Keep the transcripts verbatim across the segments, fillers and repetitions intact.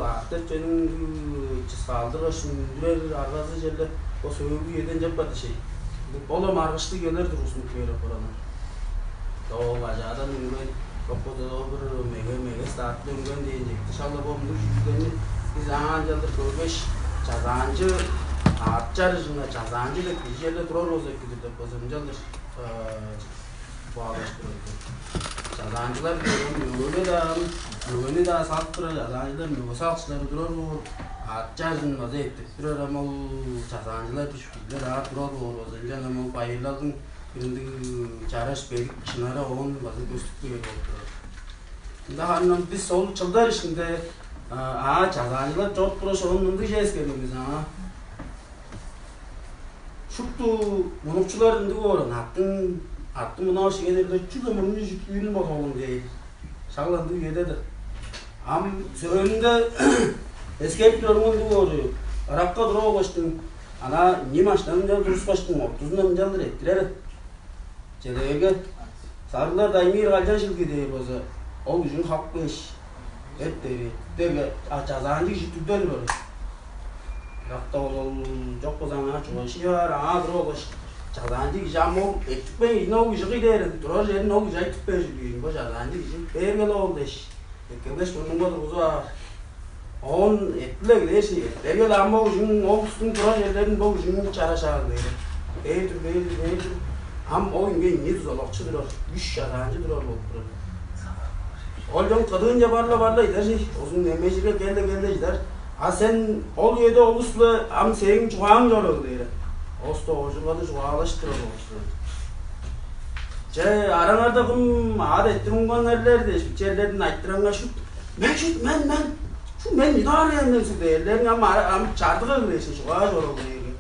Артек чөнүң чыскаалдыргаш үндүрер аргазы черле бо сөөлгү үеден чаппады шей. Ол-ла маргыштыг келер тургузунуп кээр апараны. Ол ажаадан үнген, чок болза ол бир меге меге стартты үнген дээн чекти шалда бо мындыг чүүлдерни бис аан чалдыр көргеш, чазаанчы аът чарыжынга чазаанчы деп кижи черле турар болза эки-дир деп база ынчалдыр чугаалаштырар. Чазаанчылар мөгени-даа, мөгени-даа салып турар, чазаанчылар мөге салыкчылары турар боор, аът чарыжын база эрттирип турар, ам ол чазаанчылар дүшпүрлер аар турар боор болза, ынчан ам ол байырлалдың ындыг чараш бедик шынары оон база көстүп кээр болуп турар. Ында харын бис ол чылдар ишинде аа чазаанчылар чоруп тургаш, оон мындыг чээскелимиз аңаа. Шупту мунукчулар ындыг боор, аттың аттың мынаа шигенерлер чүгле мурнун чүткүүнүн бодоолуң дээр. Шагыл ындыг үеде-дир. Ам сөөлүнде эскерип турарым ындыг боор. Ыракка туруп алгаштың, ана ниим аштанынчан турускаштың, ортузундан ынчалдыр эрттирер. Чедээрге сарыглар даймыыр калчан шилги дээр болза, ол үжүн халып кээш, эт дээри, дээрге чазаанчы кижи дүрдедир боор. Ыракта ол чок болза аңаа чугайышыыр, аңаа туруп алгаш, чазаанчы кижи ам ол эттикпейн ийин ол кижи кый дээрин, турар черин ол кижи айтып бээр чүве ийин бо чазаанчы кижи. Бээрге-ле ол дээш, эккелгеш мурнунга тургузуп аар. Оон эттиле килээш, эртергел ам бо күжүң ол устуң турар черлерин бо күжүң чарашаар бээр. Бээр-дир, бээр-дир, бээр-дир. Ам ол үңге ийи дузалакчы турар, үш чазаанчы турар болуп турар. Ол чон кыдыынче барла барла чыдар чей, озун немежирге келде келде чыдар. А сен ол үеде улус-биле ам сээң чугааң чоруур дээр. Оста оожургада чугаалашып турар болчу. Че араңарда кым аът эттип унган эрлер дээш, черлерин айтыраңар шут. Мен шут, мен, мен. Шу мен ыдаар ээн мен суг дээрлерин ам ам чардыга кирээшин чугаа чоруур дээрге.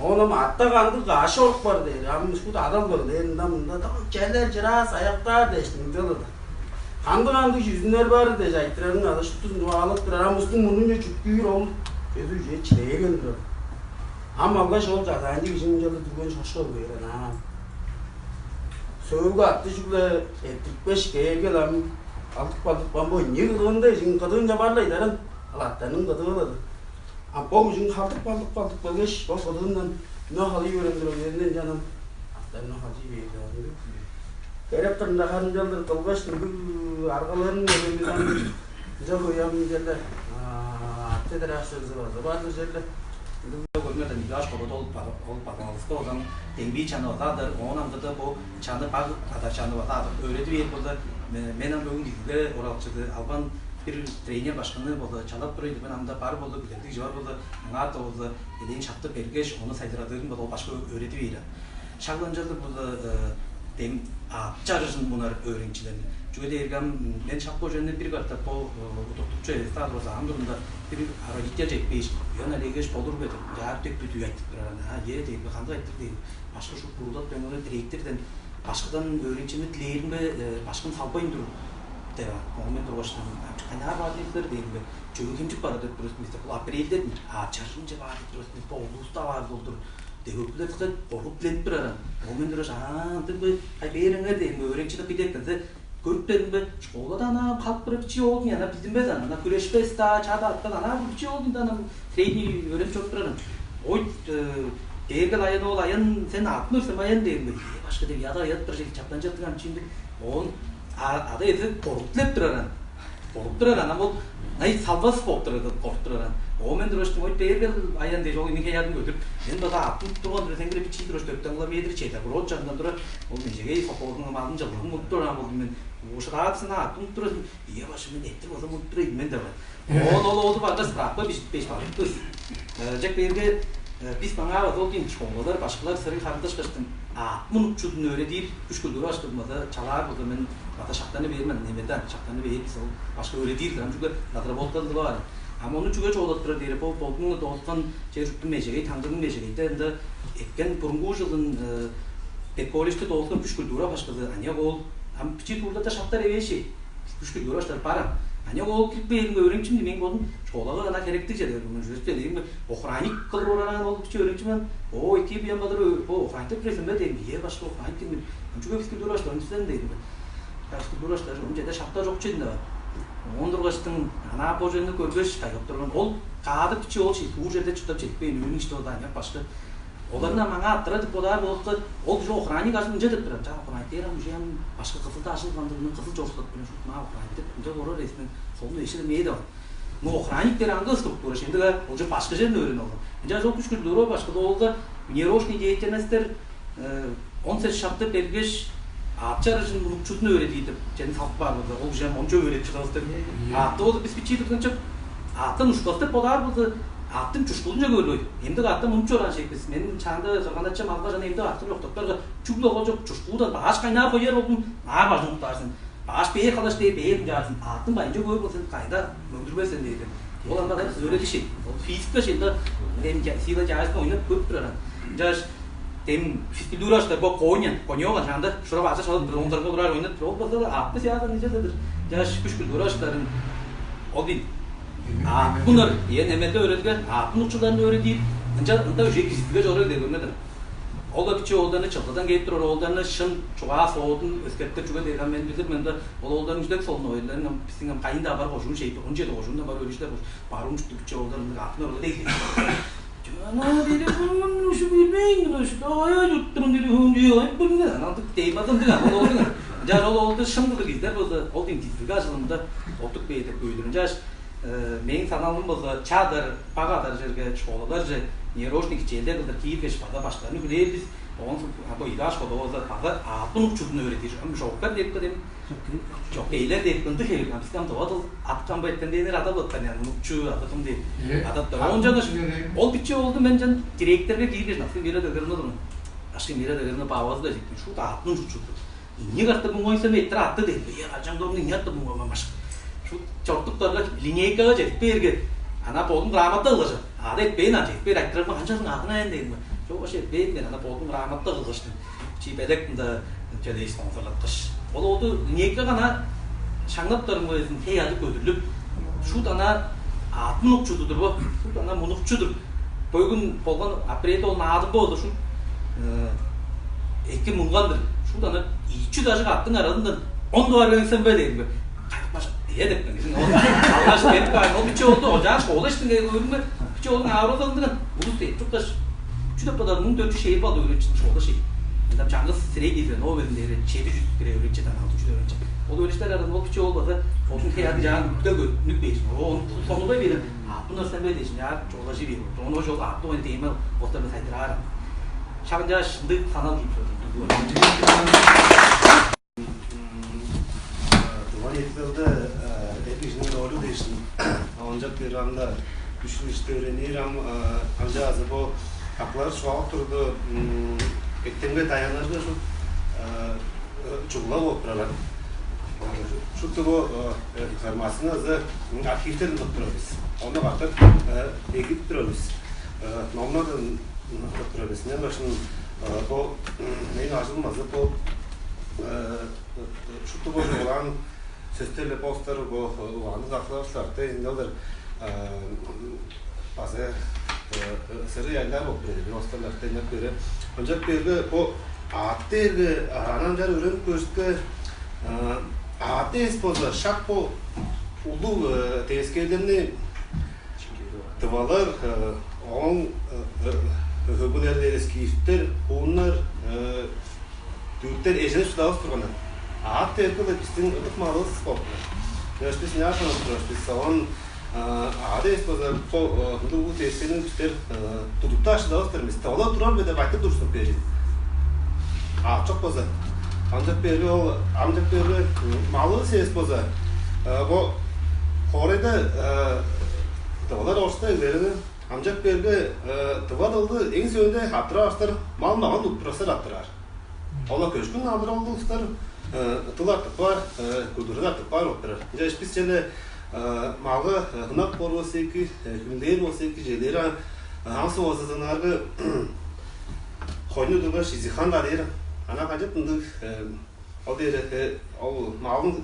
Оон ам атта кандыг каш орук бар дээр, ам шут адал көр дээр ында мында черлер чыраа саяктаар дээш мынчалыда. Кандыг кандыг жүзүннер бар дээш айтырарың ада шуптузун чугаалап турар, ам устуң мурнунче чүткүүр ол чөзү үже чидээрген турар. Ам алгаш ол чазаанчы кижиниң чалда дүрген шошкал бээр ана. Сөөлгү атты чүгле эртирипкеш кээргел ам алдып калдып ам бо ийи кыдыында эжиң кыдыынча бар-ла ыдарын, ал аттарның кыдыылады. А бо күжүң халдып калдып калдып келгеш, бо кыдыындан үне халый берен тура беринден чанам аттарны халчый бээр. Кереп турунда харын чалдыр кылгаш ындыг аргаларын көргенивис ам ынча коям черле ат федерациязы база баардыр черле. Ындыг көрмеден ыяаш холода ол ол базалыста озан дембий чаны база адыр, оон аңгыда бу чаны баг ада чаны база адыр өөреди бээр болду. Мен ам бүгүн кизилге оралчыды албан бир тренер башкыны болду чалап турайды мен анда бар болду билдиг жор болду. Аңаа да болду элээн шапты бергеш ону сайдырадырын болду ол башка өөреди бээр. Шагланчалдыр болду дем ап чарыжын мунар өөренчилерни. Чүге дээрге ам мен шапка уженде бир катап бо удуртукчу эвес аар болза ам турумда бир родитель жетпейш, уян алейгеш болур бе деп жаап деп бүдүү айтып турар ана. Е дейм кандыг айтыр дейм. Башка шуп бурулап деңире директорден башкадан өөренчини дилээринге башкын салбайн тур деп. Оон мен тургаштан кайнаар баар дейлер дейм бе. Чөгүн хемчик бара деп турус мистер бул апрелден а чаржынче баар деп турус мистер бо улуста баар болдур. Деп өкүлер кыт коргуп биленип турар. Оон мен тураш аа ындыг бе ай бээреңер дейм өөренчини билек келсе көрүптедим бе. Школада ана калып тура бичии оолдун ана билдинбес ана ана күрешпес да чаада аткан ана бир бичии оолдун ана средний өөренип чоруп турар. Ой дээрге аян ол аян сен атын өрсем аян дээн бе. Башка деп яда аят бир жыл чаптан жаттыган чимдик оон ада эзе коргуп турар ана. Болуп турар ана ол най салбас болуп турар коргуп турар ана. Оон мен тураштым ой бээрге аян дээш ол имиге ядын көтүп мен база атын турган тура сен кире бичии тураш төрттен километр чеде броот жандан тура ол межегей соколдун малын жылгын мутуп турган болдум мен. Ушугаатсына аттын тура ийе башым мен эттир болза мутуп тура мен деп. Оон ол оду база справка бижитпеш барыппыз. Жек берге бис маңаа база ол дейм школалар башкалар сырый харындашкаштың а мунук чудун өөредир күш культура башкырдым база чалаар болза мен база шактаны бээр мен немеде шактаны бээр бис ол башка өөредир ам чүгле разработкалар бар. Ам ону чүге чогулап турар дээри бо болдуң дооскан чер жуптуң межегей таңдының межегейде ында эткен бурунгуу жылын педколледжде дооскан күш культура башкызы аняк ол ам бичии туурда шактар эвээши. Күш культура баштар бар ам. Аняк ол кирип бээринге өөренчим мен болдум. Школага ана керектиг чеде жүрүстен эми охранник кылып ораран ол бичи өөренчүмөн. О эки биян бадыр бо охранник деп билесиң бе дейм. Ие башка охранник дейм. Чүге бис культура баштар ончуздан дейм. Башка культура баштар ончада шакта жок чедин да бар. Оон тургаштың анаа боженни көргеш, кайгап турган. Ол каадып бичи ол ши туур черде чурттап четпээн, өөнүң ишти ода аныяк башкы. Оларны маңаа аттырар деп бодаар болуп калды. Ол кижи охранник ажыл ынча деп турар. Чаа, охранник дээр ам уже ам башкы кызылда ажыл кылган, кызыл чорудуп турар. Шут маа охранник деп ынча орар эсинен солун эшир эмээ деп. Ну, охранник дээр аңгы структура, шенде ол же башкы черин өөрүнүп алган. Ынча ол күш культура башкы доолга внеурочный деятельностьтер он сес шакты бергеш, аът чарыжын мунукчузун өөредир деп чедин салып каар болду. Ол кижи ам ончо өөредип чыдавыс деп. Аътты болду бис бичии турган чок. Аъттан ушкас деп бодаар болду. Аъттың чушкулунча көөр. Эмдик аъттан мунуп чораан шек бис. Менин чаанда кырган-ачам алгаш ана эмдик аъттан чоктоптарга чүгле ол чок чушкуудан баш кайнаар хояр болдум. Аар бажын уктаарсын. Баш бээр халаш дээр бээр ынчаарсын. Аъттың байынча көөр болсун кайда мөңдүрбес сен дээди. Ол анда кайда сөөрелиши. Ол физика шында дем сила чаажын ойнап көрүп турар. Жаш дем физкультура аштар бо коня, конёга шанда шура база шалып бир онзарга турар ойнап тур. Ол болса да аътты сяазан нече дедир. Жаш күш культура аштарын ол дейт. Аътпынар, иен эмелде өөредиген, аътпын укчуларын өөредип, ынча ында уже кизитиге чоруур деп көрмедим. Ол-ла биче оолдарны чылгыдан кээп турар оолдарны шын чугаа соодун өскертип чүген дээр мен билир мен да ол оолдарны үстек солун ойларын биздин кайында бар кожуун шейип он жети кожуундан бар өрүштер бар ун чуттук биче оолдар ындыг атын орла дейт. Жана телефон ушу билбейн ушу ая жуттурун телефон жыйып билмес анан деймадым деген ол оолдун жар ол оолду шын кылдыр издер болду ол дейм дизилге ажылымда оттук бээр деп көйдүрүн жаш Мээң саналым болза, чадыр, багадар черге, школаларже, нерожный кичээлдер кылдыр кииргеш, база башкыларны хүлээр бис. Оон бо ыйгааш бодовоза база аътмын укчузун өөредир. Ам жоккар деп кыдем. Жокейлер деп ынды хевик. Ам биске ам дова дыл аткан байтан дээдер адап ыткан ян мунукчу адыкым деп. Адап тур. Оон жана ол биче болду мен жан директорга кииргеш, наскы мире дөгөрүнө турмун. Ашкы мире дөгөрүнө баавазы да жектим. Шут аътмын укчузу. Ийи катты муңгайсам эттир атты дейт. Ийи кажан дорну ийи атты муңгайма башка. Шу чортуктарга линейкага жетип бээрге, ана бодум грамота кылгажа. Ада этпейн ан жетип бээр айтырарма канчасын адын аян дейм. Жок баш этпейн мен ана бодум грамота кылгыштым. Чи белек мында чедей спонсорлаткыш. Ол оду линейкага ана шаңнаптарым көзүн хей ады көдүрлүп, шут ана атын укчудудур бо. Шут ана мунукчудур. Бөгүн болган апрелде ол наадым болду шул. Эки муңгандыр. Шул ана ийи чүс ажык аттың аразындан он дугаар келсем бе дегенге кайпаш эге деп мен. Алгаш берип каан ол биче болду. Ожааш ол эштин көрүнме. Биче болдун авыралдандыган. Улус деп чуккаш. Чү деп бодор муң дөрт чүс шейип алды өөрүнчү шолда шей. Анда чаңгыс сирей дизен ол бөлүм дээре чеди жүз кире өөрүнчү дан алты жүз өөрүнчү. Ол өөрүнчүлер аразында ол биче болбаса, ошун хеяды жаан үктө көрүнүп бээш. Ол сонугай берем. Аттын өрсен бе дээш, яар чугулажы бээр. Ону жол атты ойны деймел, оттарны сайдыраар. Шагынча шындыг санал кийип чордум. Туган эпилде эпижиниң ролю дээшин. Ончак бир анда үчүн иште өренир ам анча азы бо аклар чугаалап турду. Эктемге даянырды шу чугула болуп турар. Шупту бу информацияны азы архивтерин кылып турар бис. Ону катап эгип турар бис. Номнардан кылып турар бис. Мен башын бу мен ажылмазы бу шупту бу улаан сөстерле постар бу улаанны кафлаштар да инделдер база сыры яйлар болуп турар. Бир остарлар тенеп бере. Ончак берге бу аат дээрге анан жар өрөнүп көрүскө аат эс болза шак бу улуу тескейлерни дывалар оң хөбүлер дээрес кииштер, хууннар, дүртер эжелеп шыдавыс турганнар. Аат дээрге бистиң ыдык малывыс болуп турар. Бис няшанып турар бис. Оон Ада эс база бо мындай улуу тестерин бистер тудуптааш шыдавастыр бис. Ола турар бе деп айтып турсун берин. А чок база. Амчак берге ол амчак берге малы сес база. Бо хорайда олар орста эглерини амчак берге дыва дылды эң сөөнде аптырар аштар мал маган утпурасар аптырар. Ола көшкүн алдыралдыктар тыл артып бар, культура артып бар болуп турар. Ынча бис чеде малга хынап бор болса эки, хүнлээр болса эки, желээр аңсы болзазыңарга хойну тургаш изихан да дээр. Ана кажып ындыг ол дээр ол малын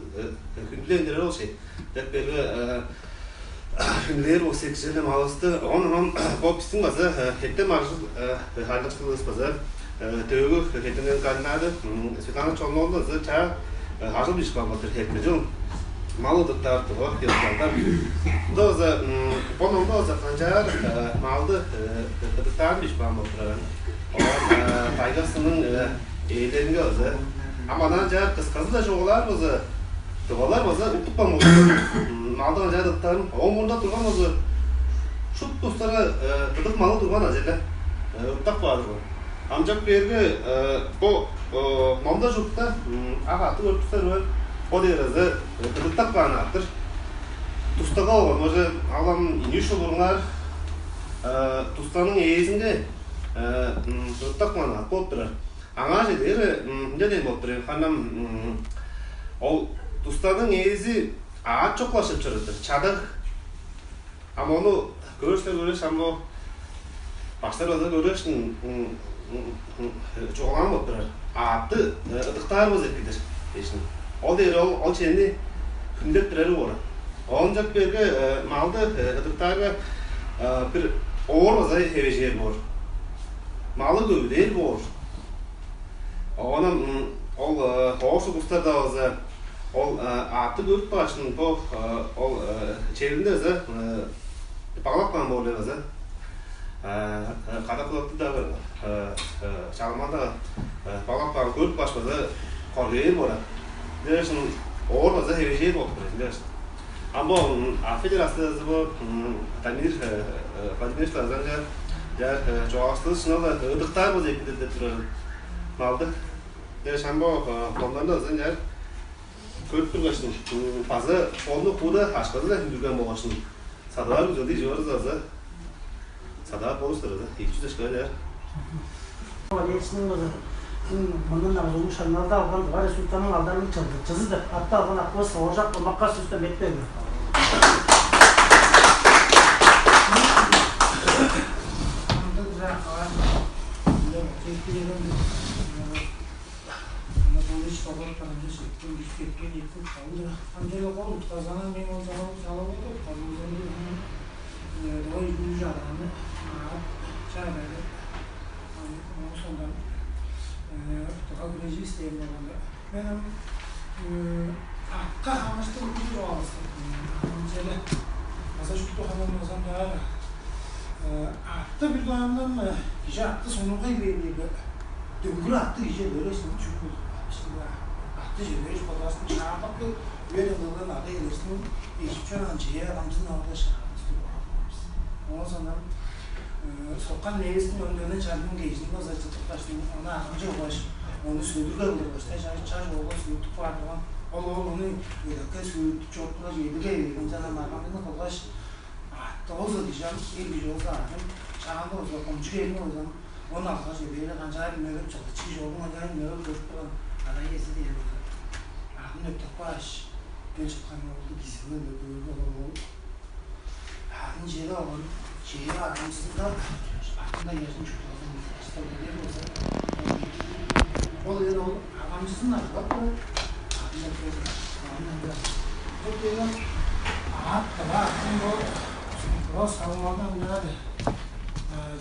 хүнлээн дээрер ол шей. Деп берге хүнлээр болса эки жерде малысты. Он он бо биздин база хеттен ажыл хайлыксылыбыз база төөгү хеттен каннады. Светлана Чолнолду чаа ажыл бишип калбатыр хетме жыл. Мал ыдыктаар тугу ёзугалдар. Ында база бо номда база канчаар малды ыдыктаарын бижип каан болуп турар. Оон тайгасының ээлеринге база, а манаа чаар кысказы-даа чугаалаар база, тугалар база уттупкан болуп турар. Малды канчаар ыдыктаарын. Оон мурнунда турган база шупту улустарга ыдык малы турган ажейле ыдыктап каар турган. Амчак берге бо номда чуртта ак аътты көрүптүстер бе? Бо дээр азы ыдыктап каан аъттыр. Тустага болган уже алам инүүш улурунгаар тустаның ээзинге ыдыктап каан аът болуп турар. Аңаа чедээр ынча дээн болуп тур. Ханам ол тустаның ээзи аът чоклашып чорудур чадаг. Ам ону көрүшсер көреш, ам бо баштар база көреш чугаалаан болуп турар. Аътты ыдыктаар болза эки-дир дээшин. Ол дээр ол ол чемни хүндеп турары боор. Оон чак берге малды ыдыктаарга бир оор база хевежээр боор. Малы көвүдээр боор. Оон ол оор сулустарда база ол аътты көрүп каашын бо ол черинде база баглап каан боор эле база. Кадак кылыкты дагы чалыман дагы баглап каан көрүп кааш база коргуээр боор. Дээшин оор база хевежээр болуп турар дээшин. Ам бо ам федерациясы бо Дамир Владимирович Лазарга чаар чоокшулуг шынап-ла ыдыктаар болза эки-дир деп турар малды. Дээш ам бо номнарны ызын чаар көрүп тургашын база ону кууда ашказы-ла хүндүрген болгашын садылар күзелдиг чыгарыз база садаар болур сыры эки жүз ашкаа чаар. Олеечиниң база мындан аңзуурнуг шаңналда алган Тыва Республиканың алдарлыг чылдычызы деп атты алган акывыс Ооржак Кумакка сөстен бетпеди. Анатолий Шогот барамча шектен бир кеткен эки калды. Анча кол тазанан мен ол залал залал болуп калды. Давай үгүнү жарганы чаадады. Оон соңдан дыга күрежи истээн болганда мен ам атка хамыштыг үгү чугааласын. Анча база шупту хаман базам даа атты бир даандан кижи атты сонургай бээр. Дөңгүр атты кижи бересиң чүгүл. Атты же береш бодаасын шаардакты үер ылган ада элерсиң эжип чораан чее камчын алгаш. Оон соңдан соккан нээстиң өндөнүн чанның кежин база чыдыпташын ону аргынчы угаш, ону сөдүрге кылдыргаш, чаш чаш оолга сүйүттүп баар турган. Ол ол ону өлекке сүйүттүп чоруткаш, эдиге берген чана маргамчыны кылгаш, атты болза дижам, эр кижи болза аргын, чаанда болза комчук эрине болзам, ону алгаш эбээли канчаар мөгеп чыгды, чии чогун канчаар мөгеп көрүп турган ада иези дээр болза, аргын өттүп кааш, бел чыткан оолду кизилге көөрге ол Аны чеде алган, чеде аргамчызында артында ыяжын чуртталган эстелдер болза, ол ээн ол аргамчызын ажыглап турар. Аны бо деген аат кыла атын бо бо салмалдан ыяады.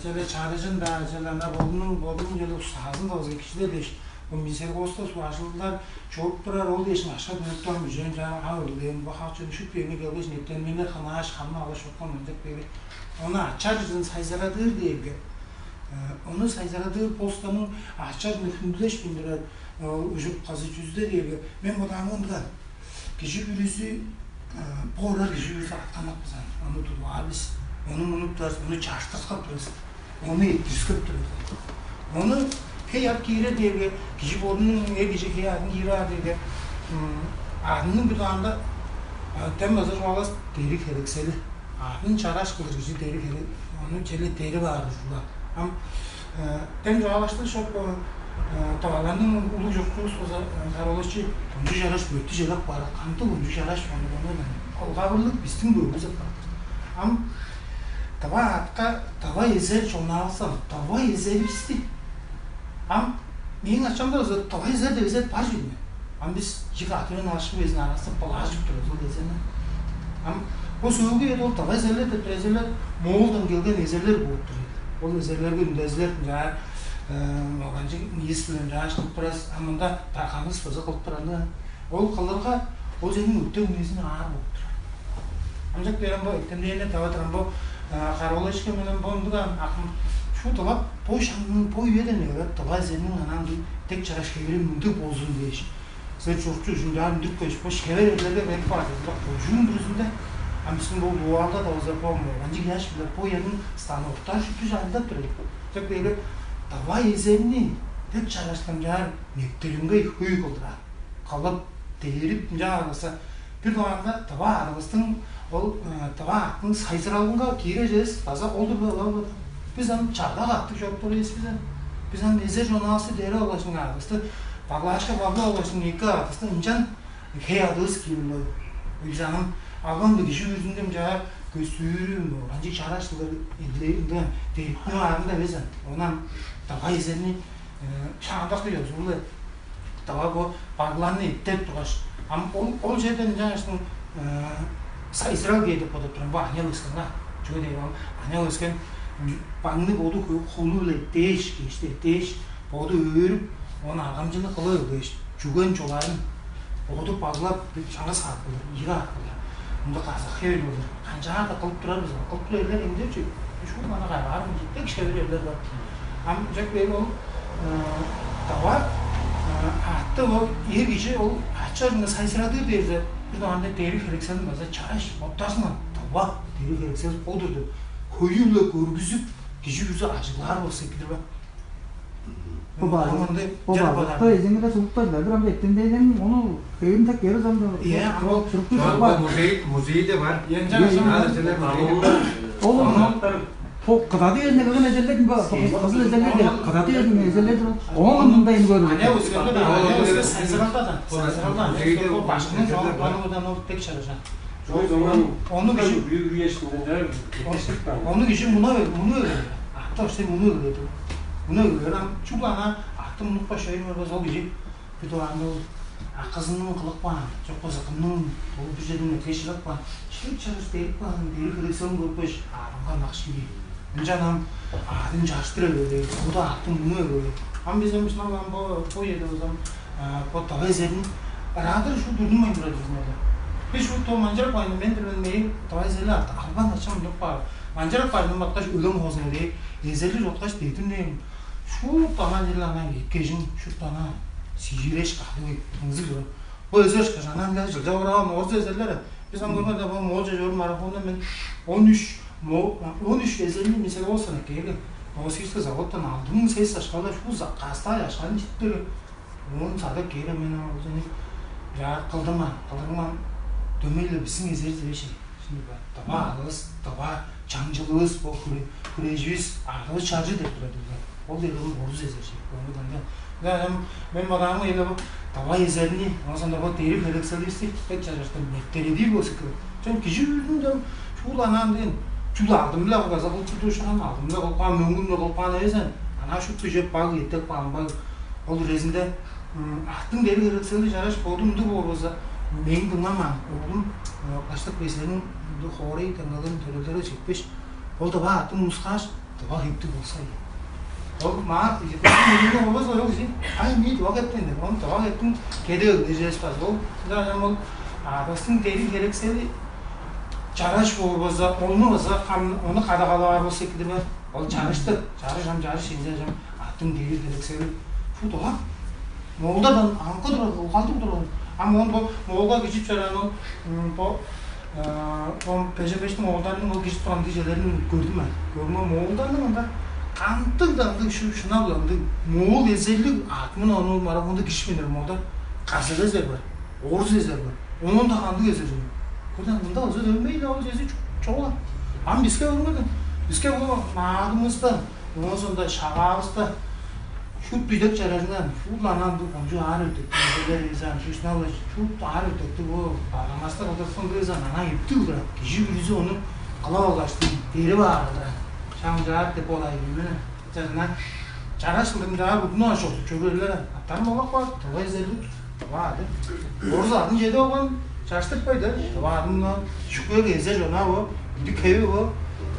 Чеде чарыжын-даа, чеде ана бодунуң бодунуң чеде устаазын да болза кижидер дээш, бо министерствоста сугажылдылар чоруп турар, ол дээш ашка дөрүп турар мүжен чаа ап өлген бо хак чүнү шүт бегине келгеш, нептен мени хынааш, хамны алгаш чорупкан ынчап бери. Ону ачар чүзүн сайзырадыр дээрге, ону сайзырадыр постаның ачар хүндүлеш билдирер ужурупказы чүзү дээрге, мен бодааным ындыган. Кижи бүрүзү бо орар кижи бүрүзү атканнап бызан. Ону тудугаар бис, ону мунуп турарыс, ону чаштырткап турарыс. Ону эттирискеп турар. Ону хей ап киирер дээрге, кижи бодунуң э кижи хей атын киирип аар дээрге, адының бир даанда тем база чугаалас дери херексели. Адын чараш кылыр кижи дери херек, ону челе дери баар ужурлар. Ам тем чугаалашты шок товаларның улуг чуртчувус болза, Кароловичи кончу чараш бөттү челеп баар, кантып кончу чараш ону ону олгавырлык бистиң бөлүбүз апар. Ам Тыва атка тыва эзер чоннаалзам, тыва эзеривисти. Ам мээң ачамда база тыва эзер деп эзер бар чүве. Ам бис чик атырын ашып безин арасы былаажып тур узул эзерни. Ам бо сөөлгү эди ол тыва эзерлер деп эзерлер Моолдан келген эзерлер болуп тур. Ол эзерлерге үндезилер жаар оганчы ниис билен жааш кылып турас. Ам мында тарханыс база кылып тураны ол кылырга Ол сениң өктем үезин аар болуп турар. Ынчап берем бо, эктемдээне тавадырам бо, каравылачка менен бо ындыган акым, шу дылап бо шаңның бо үеден эгелеп дыва эзерниң анаан дег чараш хевири мындыг болзун дээш, силер чурукчу ужундаар үндүрүп кеш, бо шевер эрлерге берип каар дедилер кожуун бүрүзүнде. Ам биздин бо Луалда да болза бо ынчы ыяш биле бо ерниң станоктар шүптү чайылдап тур эди. Ынчап кээрге дыва эзерни дег чараштанчаар нектеримге хөй кылдыраар. Кылып, дээрип, ынчаар кылса, бир дугаарында тыва арывыстың ол тыва аттың сайзыралынга киирер чүвес база ол-дур бе, ылап-ла. Бис ам чагда каттыг чоруп тур эвес бис ам. Бис ам эзер чонавысты дээрип алгаш, арывысты баглаашка баглап алгаш, эки арывысты ынчан хей адывыс киирип. Бис ам алган кижи бүрүзүнде ынчаар көстүүрү, ынчы чараш кылдыр эдилээр ындыган дээриптиниң аарында эвес ам. Оон ам тыва эзерни шаандакы ёзулу-ла. Дава бо багларны эттеп тургаш, ам ол, ол черден ынчангаштың сайзырал кээр деп бодап турам, бо аныял өскен-ла. Чүге дээрге ол аныял өскен багны боду хулу-биле дээш, кешти дээш, боду өөрүп, ону аргамчылыг кылып эгелээш, чүген чугаарын боду баглап, чаңгыс каап кылыр, ийи каап кылыр. Мында казак хевел болур. Канчаар-даа кылып турар бис, кылып тур эрлер эмдеп чү? Шуут мана кайгаар мынча дег шевер эрлер бар. Ам чек бээр ол дава атты ол эр кижи ол ачарны сайзырадыр дээрзе, бир даанда дери херексел база чараш оттарсыңар. Дава дери херексел ол-дур деп хөйү-биле көргүзүп, кижи бүрүзү ажыглаар болза эки-дир бе? Бо база, бо база. Бо эзеңге сулуктар да, бир ам эттен дейден, ону кыйын так кери замда. Иә, ам ол чурукчу Бо, бо бар. Музей, музейде бар. Янча Иә, шам иә. Надо желе музейде бар. Ол Аны бо кыдады еринде кыгын эзерледим бо. Кызыл эзерледим. Кыдады еринде эзерледим. Оң мындай көрүп. Ане өскенде да, ане өске сайзыралда да, сайзыралда ане өске бо башкының жол банудан ол тек чарыжа. Ой, зоман. Ону кижи Büyük bir yaşında. Ону кижи муна муну атта вообще муну эгеледи. Муну эгелер ам чүгле ана атты мунупкаш шойун барбас ол кижи. Бүдү аны акызының кылып каан, чок болза кымның ол бир жерден эткеш чыгып каан, шилип чыгыш берип каан, бери херексен көрүпкеш, аарынга накши бээр. Ынчан ам аадын чарыштыр эгелээр, ода аъттың муну эгелээр. Ам бис ам шынап ам бо бо эде болзам, бо давай эзерин ыраадыр ушул дурнумайн турар бизин эле. Бис шуут то манчырап кайны мен билбейн мээң давай эзерли албан ачам деп каар. Манчырап кайны баткаш өлем хоозун эле эзерли жоткаш дедим дейм. Шуут ана жыл ана эткежин шуут ана сижиреш кадыг ыңзыг. Бо эзер шкажанан да жылда ораган орзу эзерлер. Бис ам көргенде бо моолча жорум марафонда мен он үч он үч эзерни мисел болсун эккейле. Новосибирский заводтан алды муң сес ашкалаш бу кастай ашканы читтири. Он садык кээре мен ол жени жаар кылдыман, кылдырыман дөмей-ле биздин эзерибиз эвеши. Шимни бар. Дыва алывыс, дыва чаңчылывыс, бо хүреживис, аргывыс чажы деп турар. Ол дээрге орус эзер чек. Аны мен бодаамга эле бо дыва эзерни, оон соонда бо дери херекселивисти бек чажыртып нептередир болза эки. Чон кижи бүрүнүң чон шуул анаан деген чүл алдым-биле база кылып турдушкан, алдым-биле кылып каан, мөңгүн-биле кылып каан эвес ан. Анаа шупту чеп баг, эттеп каан баг. Ол үрезинде аттың дери херексели чараш боду ындыг боор болза, мээң дыңнамаан оглум баштык безерин хоорай таңгалын төрелдерге чекпеш, ол дыва аттың унускааш, дыва хептиг болза. Ол маа мээң болбас ол кижи, ай мии дыва хептен деп, ону дыва хептин кеде ылдыжырас база. Ол ынчан ол адастың дери херексели чараш боор болза, ону база ону кадагалаар болза эки-дир бе? Ол чарыштыр, чарыш ам чарыш, ынча ам аттың дери херексели. Фу дыва. Моолдардан аңгы турар, улгалдыг турар. Ам оон бо моолга кижип чораан ол бо бежен бештиң моолдарының ол кижип турган кижилерин көрдүм мен. Көрүңө моолдарның ында кандыг-даа ындыг шынап-ла ындыг моол эзерлиг атмын ону марафонда кижип менер моолдар. Казак эзер бар, орус эзер бар. Оон да кандыг эзер жок. Кудан мында оза дөмей-ле ол чези чогула. Ам биске көрмедим. Биске бо наадымызда Оон соонда шагаавыста шуут бүдек чарарындан шуут-ла анан бир кончуг аар өртектиг эзерлер эвес ам шуштуна-ла шуут аар өртектиг бо баргамаста кылдырткан эвес ам анаа эптиг кылдырат. Кижи бүрүзү ону кылып алгаш, дерип аар кылдырат. Шаң чаар деп болай иймени. Чарына чараш кылдырым чаар удуну аш чорду чөгүрерлер. Аттарын олак бар. Тыва эзерлик. Тыва ады. Орус адын чеде болган чаштыртпайды. Тыва адын шүкпеге эзер жона бо. Иди кеви бо.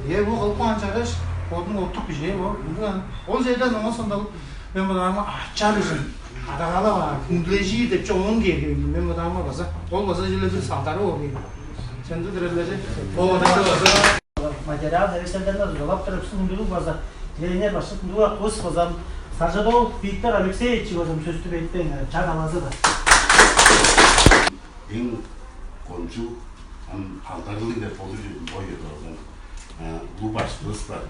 Е бо кылып каан чараш. Бодун оттук бижээ бо. Ол жерден оңо сондал мен бударма ачар ужун. Кадагалап аар, хүндүлежир деп чогум кээрге, мен бодаарымга база ол база чүгле бир салдары боор дейм. Чындыдыр эле. О, база материал херекселдерин ужурлап туруп, хүндүлүг база тренер башкы хүндүлүг кыс база Сажадов Виктор Алексеевич база сөстү беттен ча далазы да. Эң кончуг ам алдарлыг деп болур чүве бо чер болган улуу башкывыс бар.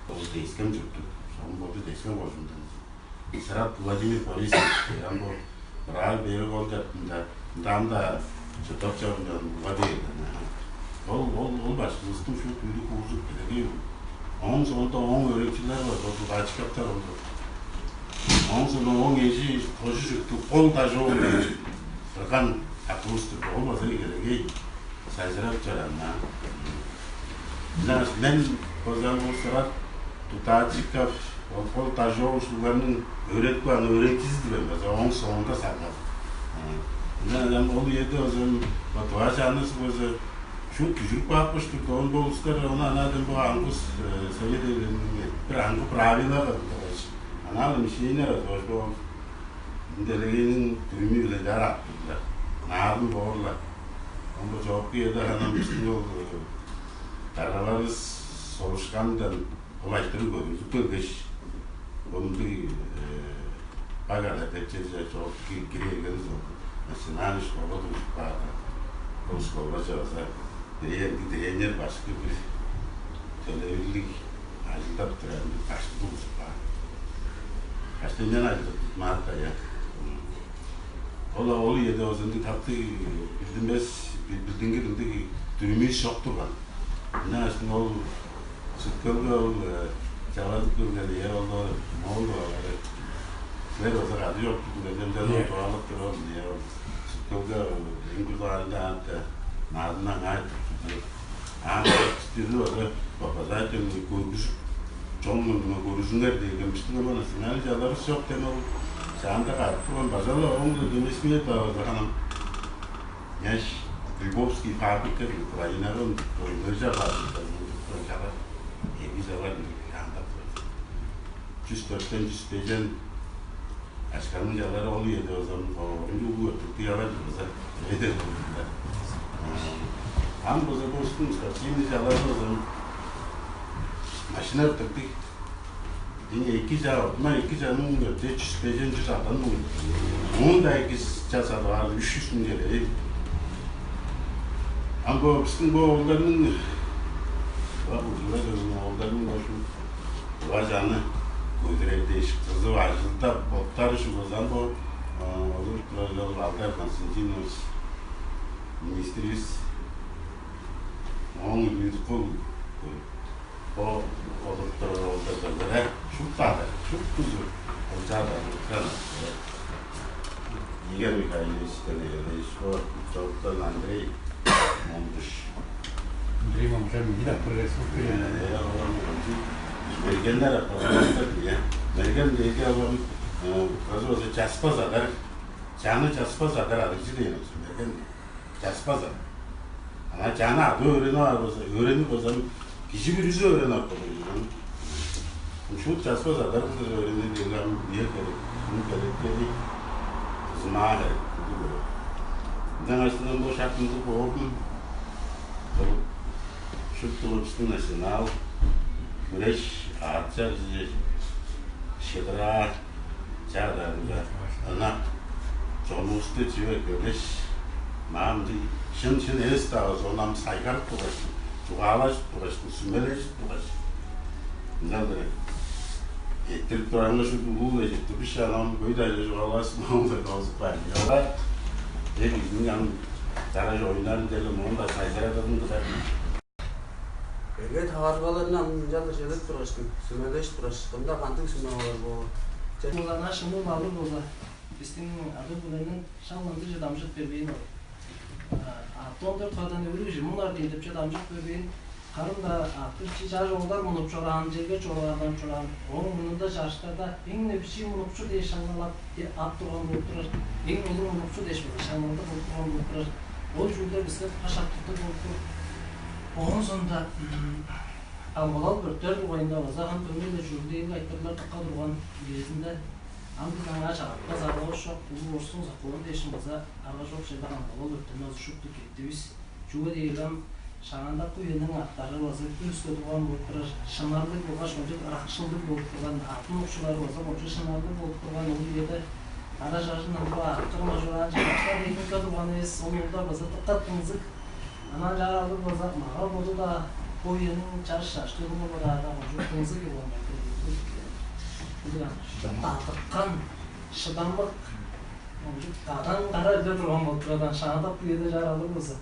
Ол Тес-Хем чурттуг. Ооң боду Тес-Хем кожуундан. Сырат Владимир Борисович, ам бо Брааг берип ол чартында, ындаанда чыдып чорундан уга бээрден. Ол ол ол башкывыстың шуут үлүг уужуп келегей. Ооң соонда ооң өөреникчилери бар, ол Бачкаптар ол. Ооң соонда ооң эжи кожу чүктү кол дажоон кырган акывыстыр, ол база келегей сайзырап чораан. Ынчангаш мен база бо Сырат Тутаачиков, ол кол дажоон ушуларның өөредип каан өөреникчизи-дир мен база ооң соонда сагган. Ынчан ол үеде озун бо тываш аныс база шуут дүжүрүп каапкыштыр, доон болустар ону анаадын бо аңгыс совет эвилелиниң бир аңгы правила кылдыргаш, анаал мишейнер озгош бо делегейниң дүрүмү-биле чаар аттылар. Наадым боор-ла. Ону чоокку үеде ханам биздин ол даргаларыбыз солушкандан ол айтырыг көрүнүп келгеш, ондуй баг ада деп чеже чоокку кире келгенибиз ол. Национальный школа туруп каада. Ол школаже база бирээги тренер башкы бир төлевирлиг ажылдап турар бир башкы туруп каан. Баштайындан ажылдап маатка я. Ол ол үеде озунду таптыг билдинмес, билдингир ындыг дүрүмүс чок турган. Ынчангаш ол сүткелге ол чалазып келген ыя ол моол баалары. Силер база кады чок турдуңар, чемден ол туалып турган ыя ол сүткелге эң кудаарында аатта наадымнан аңаа. Ам бистизи база показательный көргүзүп, чон мурнунга көргүзүңер деген биштиң ылган сигнал чаларыс чок дем ол шаанда кадып турган база-ла оң демесине-даа база ханам. Няш Львовский фабрика Украинага ынча фабрика чалар эги чалар андак чүс төрттен чүс бежен Ашканның чалары ол үеде озам оорун улуу өттүртү ялар база эдер болду. Ам база бостуң спортивный чалары озам машина өттүрдү. Дин эки жа, ма эки жаның өтте чүс бежен чүс адам. Муун да эки час алгаар үш жүз миң келе. Ам бо бистиң бо оолдарның бак ужула оолдарның башы Бажаны көдүрер дээш кызып ажылдап боттары шугазан бо олуруп турар ол Алдар Константинович министрибиз ооң үлүүдүп кол бо олуруп турар ол дагылар шуптаада шуптузу ылчаада Игорь Михайлович Данилович бо Чоруктан Андрей Монгуш. Андрей Монгуш мынча аппаргайсып берген. Мергеннер аппаргайсып берген. Мерген деги алам кызы болза часпас адар, чаны часпас адар адырчы дээн болза мерген часпас адар. Ана чаны ады өөренип аар болза, өөренип болза кижи бүрүзү өөренип аар болза. Шуут часпас адар кылдыр өөрени дегилам бие керек, шуну белеткели кызымаа керек кылдыр көрөөр. Ынчангаш бо шак мындыг боордун кылып, шупту бистиң национал хүреш аът чарыжы шыдыраа чаадарында ынак чонувусту чип эккелгеш, маамдыг шын-шын эвес-даа болза, ону ам сайгарып тургаш, чугаалажып тургаш, сүмележип тургаш, ынчалдыр эрттирип турарынга шуут улуу эжип тур. Бис ам көй-даа чугаалаасың моон-даа доозуп каар. Ылап эң изиниң ам чараш оюннарын дээрле моон-даа сайзырадырын кызар. Эрге таварылгаларны ам ынчалдыр чедип тургаш, сүмележип тургаш, кымда кандыг сүме болур боор? Чер- Улана шымыл балыр болза, бистиң ада-буурайның шак ындыг чыдамчыт бербээн ол. Аттон дөрт кадан өрүг чымылар дээндипче дамчып көрбээн, харын-даа аттырчы чаш оолдар мунуп чораан, черге чоргаардан чораан, ооң мурнунда чарыштарда эң-не бичии мунукчу дээш шаңналап ап турган болуп турар, эң улуг мунукчу дээш база шаңналдыг болуп турган болуп турар. Ол чүүлдер биске каш артыктыг болуп тур. Оон соонда амгалал бөрттер дугайында база хан көңүл-биле чүрүлдээлиг айтырыглар дыка турган үезинде Ам бис аңаа чагыртпас аргавыс чок, улуг орустуң соккулун дээшин база арга чок черде камгалал өртемни озушупту кеттивис. Чүге дээрге ам шаандакы үениң аттары база өске турган болуп турар, шынарлыг болгаш кончуг ыракшылдыг болуп турган, атын укчулары база кончуг шынарлыг болуп турган ол үеде кара чажын ындыг арткыр мажураан чагаштар техника турган эвес, ол уурда база дыка дыңзыг. Анаа чагаалыг база мага боду-даа бо үениң чаш чаш чылынга бодаарда кончуг дыңзыг болган. Дадыккан, шыдамык, кончуг кадаң кара элде турган болуп турардан шаандап үеде чагаалыг база.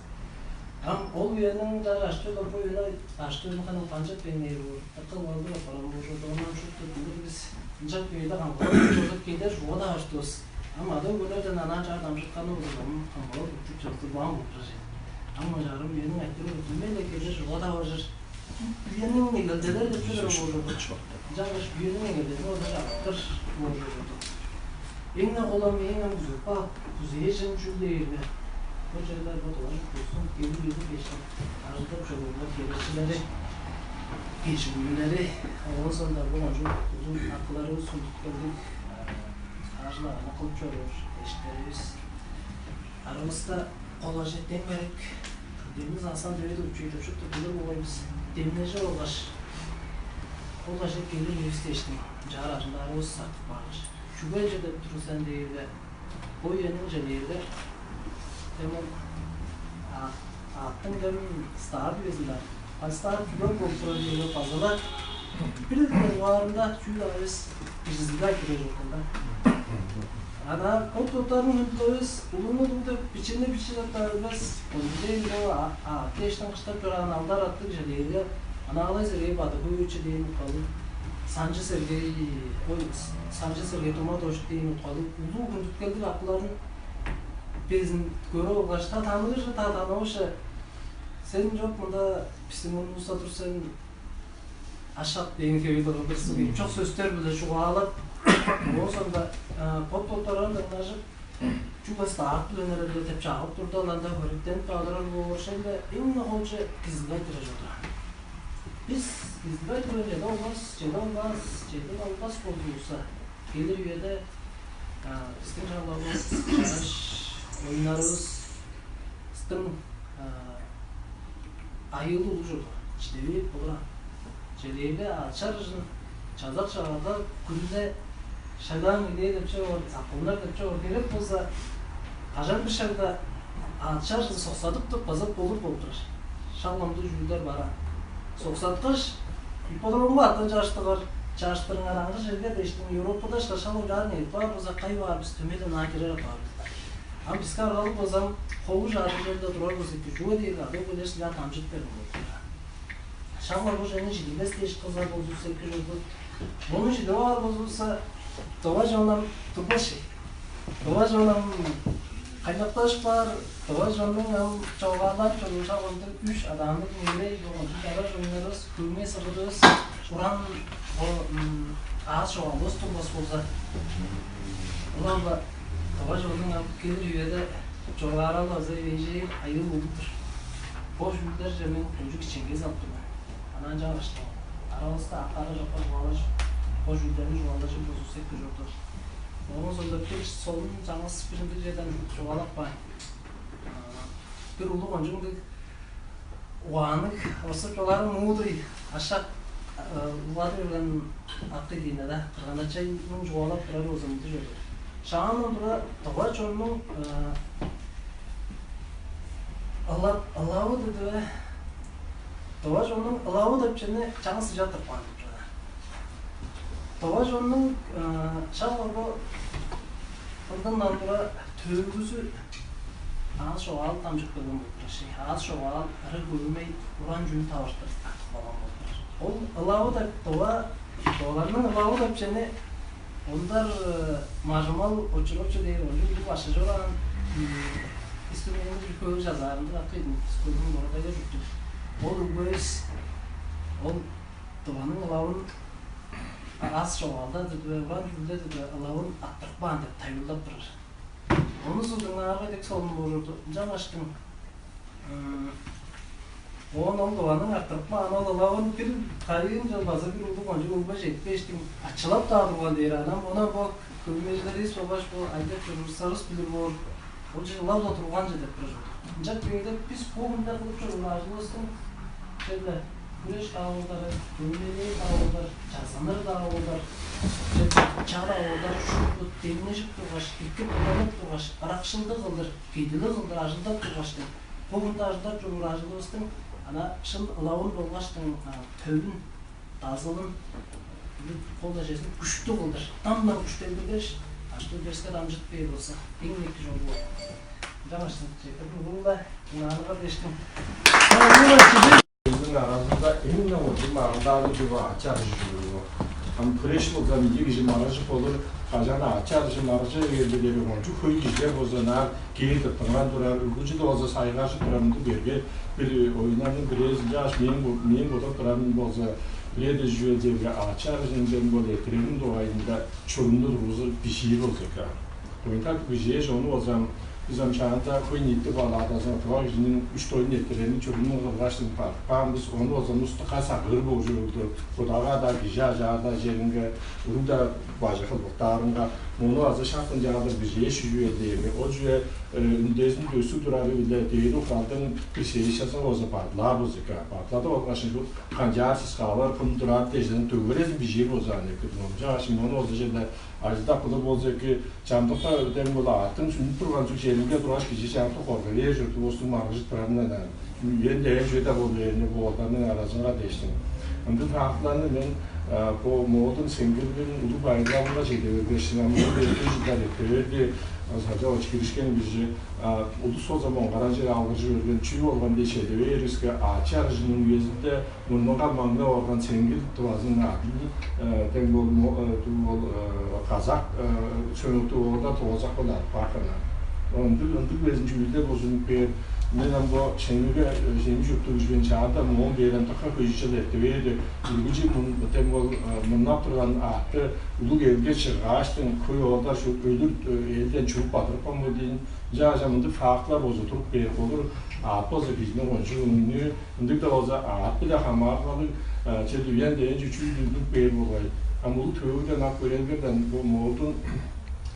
Ам ол үениң чаш чаш чылы бо үениң чаш чылын ханам канчап беңнээр боор. Дыка уалдыр апарган болчу, оон шупту билир бис. Ынчап үеде камгалап чорудуп келер чуга-даа баштывыс. Ам ада-өгбелерден анаа чаа дамчытканы болза, ам камгалап бүттүп чорудуп каан болуп турар чүве. Ам ынчаарым үениң айтырыы бүдүмей-ле келер чуга-даа бажыр. Үениң негелделери деп чүве болур. Ынчангаш үениң негелдезин ода чагыптыр болур. Эң-не холам, эң ам күзеп каап, күзээжен чүл дээрге, бо черлер бо долан чурттуустуң келир үези дээштиң ажылдап чоруурунга херечилери, кежигүүлери, оон соонда бо кончуг улуг акыларывыс хүндүткелдиг ажыл-аганы кылып чоруур эштеривис. Аравыста кол ажы дең берек, демни сасан деве деп чүве деп шупту билир болгай бис. Демнежип алгаш, кол ажы келир үези дээштиң чаар ажылдарывыс сактып каалыр. Чүге ынча деп тур сен дээрге, бо үениң чедээрде, демек, а, аъттың дем стаар үезинде, а стаар чүвең болуп турар үеге база-ла бир дугаарында чүү-даа эвес, бижизиглеп тур чордум да. Ана от-боттарын хүндүлевес, улуну улуг деп, бичини бичи деп билбес, кончуг дээн бо а, а, дээштиң кыштап чораан алдар аттыг чедээрге, Анаалай Сергей Бадыгуевич дээн уткалыг, Санчы Сергей, ой, Санчы Сергей Туматович дээн уткалыг улуг хүндүткелдиг акыларын безин көрүп алгаш, та таныыр-же, та танывыс-же, сен чок мында бистиң мурнувуста тур сен, ашак дээн хевээр кылдыр суг чок сөстер-биле чугаалап, оон соонда бот-боттарындан дыңнажып, чүгле стаат-биле үнерелдер деп чагып турда-ла, ында хөректенип каалырар боор, шейле эң-не холче кизилгей тура чорду. Бис кизилгей турар чеде албас, чеде албас, чеде албас болзувусса, келир үеде бистиң шаңналывыс, чараш оюннарывыс, бистиң айыылы улуг чорду. Чидевээп болур аан. Чедээлде ачар ужун чазак шагада күнүне шагдаан идея деп чор, сапкыннар деп чор, керек болза, кажан бир шагда ачар ужун соксадып туруп база болур болуп турар. Шак ындыг чүүлдер бар аан. Соксаткаш, ипподромга аттан чааштыгар, чааштырыңар аңгы черге дээштиң, Европада ышкаш шак ынчаар нерп баар болза, кайы баар бис, дөмей-ле ынаа кирер апаар бис. Ам биске аргалыг болза, хову чаары черде турар болза, чүге дээрге ада-өгбелер силер дамчып берген болуп турар. Шак-ла бо чүвени чидирбес дээш кызар болзувусса, эки чорду. Муну чидип аар болзувусса, тыва чонум турбас чей. Тыва чонум кайнакташ баар, тыва чоннуң ам чогаалдап чоруур шак ындыг үш адаанныг меңээ болган чараш оюннарывыс, хөөмей сыргыдывыс, уран бо аас чогаалывыс турбас болза, ылап-ла тыва чоннуң ам келир үеде чоргааралы база эвээжээр айыыл болуп-тур. Бо чүүлдерже мен кончуг кичээнгей салып тур мен. Анаа ынчангаш аралыста ак-кара чокка чугаалажып, бо чүүлдерни чугаалажыр болзувусса эки чорду. Оон соонда бир солун чаңгыс бир ындыг черден чугаалап каайн. Бир улуг кончуг ындыг угаанныг, орустап чугаалаарга мудрый, ашак, улгады берген акый дийин-не, да, кырган-ачайның чугаалап турары болза мындыг чүве-дир. Шаандан тура тыва чоннуң ылап, ылавы дидиве, тыва чоннуң ылавы деп чүвени чаңгыс ынча тырып каан деп чугаалаар. Тыва чоннуң шак орго ындындан тура төөгүзү аас чогаал дамчып келген болуп турар шей. Аас чогаал ырыг-хөөмей, уран чүүл таварыштыр артып калган болуп турар. Ол ылавы деп, тыва, тываларның ылавы деп чүвени ондар Мажымал Очуровичи дээр ол чүглүг башкы чораан, бистиң эң бир хөөр чазаарында акый ийдим, бис көрдүң бородайга чүктүк. Ол өгбевис, ол тываның ылавын аас чогаалда дидиве, уран чүүлде дидиве ылавын арттырып каан деп тайылбырлап турар. Ону дыңнаарга дег солун болурду. Ынчангаштың Оон ол Тываның арттырып каан ол ылавын бир кайыын чыл база бир улуг кончуг өгбе четпештиң ачылап-даа турган дээр. Анан, оон бо хөөмейжилеривис болгаш бо айдап чоруурларывыс билир боор. Ол чыглап-ла турган чүве деп турар чорду. Ынчап кээрде бис бо хүнде кылып чоруур ажылывыстың черле хүреш-даа болдары, хөөмейлээр-даа болдар, чазыныр-даа болдар, чер-чаа-даа болдар, шупту демнежип тургаш, эккеп-тыртынып тургаш, ыракшылдыг кылдыр, кедилиг кылдыр ажылдап тургаш деп, бо хүнде ажылдап чоруур ажылывыстың ана шын ылавын болгаштың, а, төвүн, дазылын, кол-ла чезин күштүг кылдыр, дам-дам күштелдиргеш, аштуу деске дамчыт бээр болза, эң эки чогул боор. Ынчангаш силерни улуу-биле дыңнааныңар дээштиң. Силерниң аразында эң-не кончуг магандаар чүве ачы-аржы чүве. Ам хүреш болза, ийи кижи маргыжып болур, кажан ачы-аржы, маргыжы бээрге, дээрге кончуг хөй кижилер болза, ынаар кээр деп дыңнап турар, үргүлчү-даа болза сайгаржып турар, мындыг берге бир оюннарның бирээзи. Ынчангаш мээң бо-, мээң бодап турарым болза, бир эде чүве дээрге ачы-аржы ынчан бол эрттирерин дугайында чурумну тургузуп бижиир болза эки. Оюнтап бижээш, ону болза, бис ам шаанда хөй-ниити палатазынга тыва кижиниң үш тойун эрттирерин чурумну кылгаштың бадып каан бис. Ону болза устукка сагыыр болчу болду. Кудага-даа, кижи ажаар-даа черинге, улуг-даа бажы кылбыктаарынга, мону база шак ынчалдыр бижээш чүве дээрге, ол чүве, э, үндезин дөстүг турары-биле дээди ук алдын бир сессиясынга болза бадылаар болза эки. Бадылады болгаш, ындыг канчаар сыскаалар кым турар дээш, дөгерезин бижиир болза эки. Ынчангаш мону болза черле ажылдап кылыр болза эки, чамдыкта өдең бол аъттың сүнүп турган чүк черинге тургаш, кижи чамдык коргай бээр чорду, улустуң маргыжып турарындан. Үен дээн чүве-даа болбааны бо оолдарның аразынга дээштиң. Ындыг фактыларны мен, а, бо Моолдуң Сеңгирниң улуг байырлалынга чеде бергештиң, ам бо эрткен чылдар эрте берди, а, сажа очкиришкен кижи, а, улус болза моңгаранчыг алгыржы берген, чүү болган дээш чеде бээривиске, ачы-аржының үезинде мурнунга маңнап орган Сеңгир Тывазының адын, э, дең бол, мо-, э, дуу бол, э, казак, э, сөөлүктүг оолдар Тывазак-биле адып каапканнар. Ындыг, ындыг безин чүүлдер болзун бээр. Мен ам бо Шемиге, э, Шеми чурттуг кижи мен, чаанда моон бээр ам дыка хөй чыл эрте бээр деп, үргүлчү мун-, дең бол, э, мурнап турган аътты улуг элге чыггааштың, хөй оолдар шуут өлүр, э, элден чуруп бадырыпкан бо дийин. Ынчангаш ам мындыг фактылар болза туруп бээр болур. Аът болза кижиниң кончуг өңнүү, ындыг-даа болза, аът-биле хамаарылгалыг, э, черле үен дээн чүве чүү дүндүп бээр болгай. Ам улуг төөгүден ап көрээлиңерден, бо Моолдуң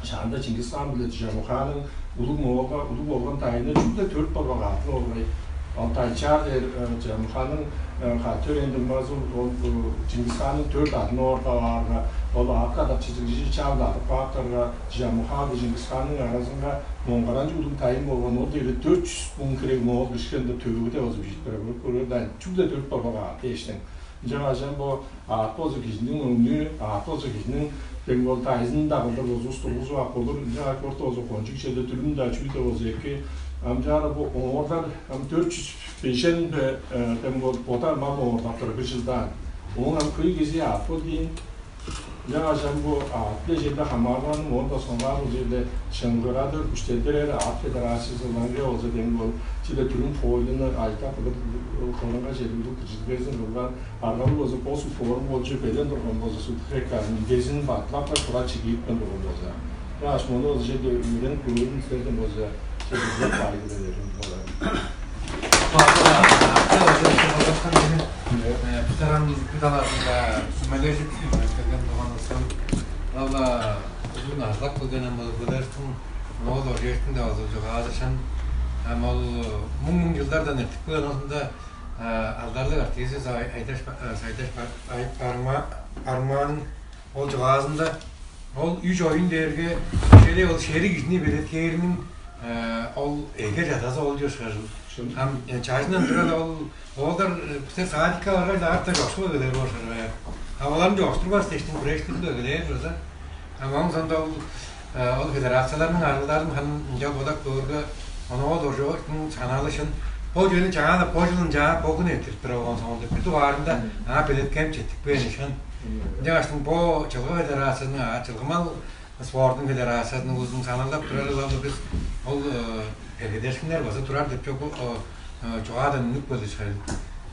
шаанда Чингис хаан биле Чамханың улуг Моолга, улуг болган дайны чүгле дөрт борбак аъды болгай. Ол Тайчаар дээр, э, Чамханың, э, кады төрээн дуңмазы ол, э, Чингис хаанның дөрт адын оордап аарга, ол аът кадарчызы кижи чалдадып кааптарга, Чамха-биле Чингис хаанның аразынга моңгаранчыг улуг дайын болган, ол дээрге дөрт чүс муң хире моол киришкен деп төөгүде болза бижип турар. Көрүп көрүңер даан, чүгле дөрт борбак аът дээштиң. Ынчангаш ам бо аът болза кижиниң өңнүү, аът болза кижиниң дең бол дайзын-даа кылдыр болза устугузуп ап болур. Ынчангаш корта болза кончуг черле дүрүм-даа, чүү-даа болза эки. Ам чаара бо оордар, ам дөрт чүс бежен бе, э, дең бол бода мал оордап турар бир чылдаан. Ооң ам хөй кезии аът бол дийин. Ынчангаш ам бо аът-биле черле хамаарылганың, оон-даа соңгаар ол черле шыңгырадыр, күштелдирер аът федерациязы ылаңгыя болза дең бол, чүгле дүрүм хоойлуну ажылдап кылыр кылырынга чедип, киржидилгезин кылган, аргалыг болза бо суг форум болчу белен турган болза, суг хек ам үндезин батлап-даа тура чигиитпен турган болза. Ынчангаш мону болза черле өөренип көөрүн силерден болза, черле бир байыгы берерим болар. Бистер ам бир талазында сүмележип келген турган болза, ол-ла узун ажылдап келген ам болуп келерсиң, ол Оржектиң-даа болза чугаазы шын. Ам ол муң-муң чылдардан эртип келген, озунда алдарлыг артизи Сайдаш Сайдаш Бармаан ол чугаазында, ол үш оюн дээрге чеде ол шериг кижини белеткээриниң, э, ол эге чадазы ол чыышкажыл. Ам, э, чажындан тура ол оолдар, э, бистер садикке баргаш, аарта чокшуп эгелээр болушар. А оларны чокшурбас дээштиң, хүрээшкинге эгелээр болза. Ам ооң соонда ол, э, ол федерацияларның арылдарын харын ынча бодап көөрге, ону ол Оржоктуң санаалы шын. Бо чүвени чаа-ла бо чылын чаа бо хүн эрттирип тура болган соонда, бир дугаарында аңаа белеткенип четтикпээн ышкан. Ынчангаштың бо чылгы федерациязының, а, чылгы мал спортунуң федерациязының улузунуң саналдап турары ол бис ол, э, бергедешкиннер база турар деп чок, э, э, чугаадан үнүп келди чыгайыл.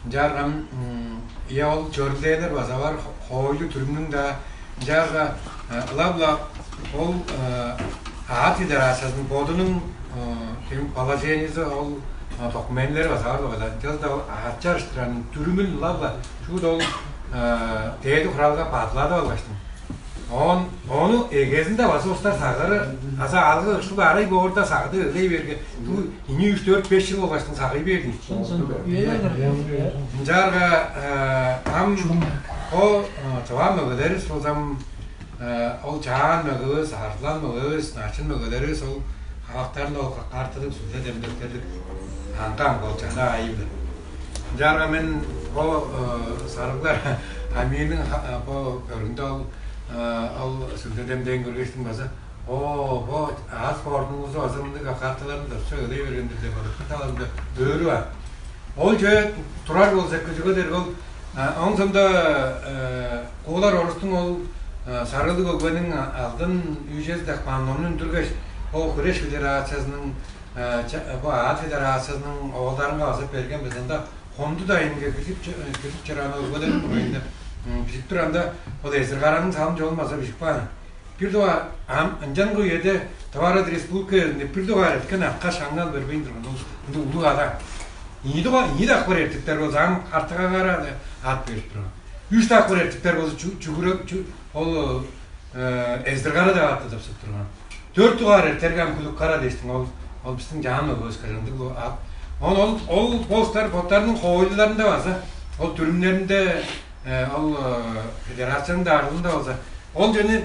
Ынчаарга ам, м, ийе, ол чөрүлдээлер база бар, хо-, хоойлу дүрүмнүң-даа. Ынчаарга, э, ылап-ла ол, э, аът федерациязының бодунуң, э, ким положениези ол документилери база бар болгай. Ынчалза-даа ол аът чарыштырарының дүрүмүн ылап-ла шуут ол дээди хуралга бадыладып алгаштың. Оон ону эгезинде база улустар сагыыры аза алгы-ышкыл арай боорда сагыдып эгелей берген. Бо ийи, үш, дөрт, беш чыл болгаштың сагый берди. Ынчаарга ам бо тыва мөгелеривис болза, ол чаан мөгевис, арзылаң мөгевис, начын мөгелеривис ол хавактарны ол картыдыг, сүлде демдектердиг аңгы-аңгы ол чана айыылдыр. Ынчаарга мен бо сарыглар амииниң бо бөргүнде ол ол сүлде демдектерин көргештиң база: «О, бо аас боордуңузу база мындыг картыларын тыпса өлей берген-дир» деп, бо талазында өөрү бар. Ол чүве турар болза, күжүгедер ол. Оон соңда куулар орустуң ол сарыылыг өгбениң алдын үүжези деп каан номну үндүргеш, бо хүреш федерациязының, бо аът федерациязының оолдарынга база берген бис. Ында Хонду дайынга киржип чораан өгбелерниң мурнунда бижип турганда, ол Эзир-Караның салым-чолун база бижип каан. Бир дугаар, ам ынчангы үеде Тыва Арат Республика үезинде бир дугаар эрткен аътка шаңнал бербейн турган, ол ындыг улуг ада. Ийи дугаар, ийи дакпыр эртиптер болза, ам Хартыга-Кара аът берип турган. Үш дакпыр эртиптер болза, чүгүрек, ол Эзир-Кара деп аътты тыпсып турган. Дөрт дугаар эртерге, ам Күлүк-Кара дээштиң, ол ол бистиң чаан өгбевиске ындыг аът. Оон ол ол боттар, боттарының хоойлуларында база, ол дүрүмнеринде, ол федерацияның даарылында болза, ол чүвени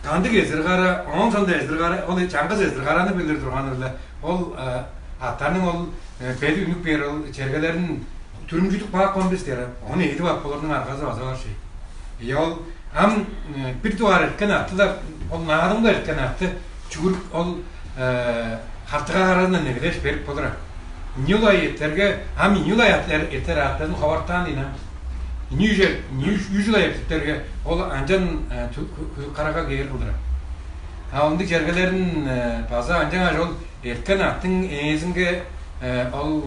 кандыг Эзир-Кара, оон соонда Эзир-Кара, ол чаңгыс Эзир-Караны билир турган-на, ол аъттарның ол беди үнүп бээр ол чергелерин дүрүмчүдүп каапкан бис дээр. Ону эдип ап болурунуң аргазы база бар шей. Ийе, ол ам бир дугаар эрткен аътты-даа, ол наадымга эрткен аътты чүгүрүк ол Хартыга-Карадан эгелээш берип болур аа. Ийи улай эртерге, ам ийи улай эртер аъттарын ховартаан дийин ам. Ийи үжер, ийи үш, үш улай эртиптерге, ол анчан Күлүк-Карага кээр кылдыр. А ындыг чергелерин база ынчангаш ол эрткен аъттың ээзинге ол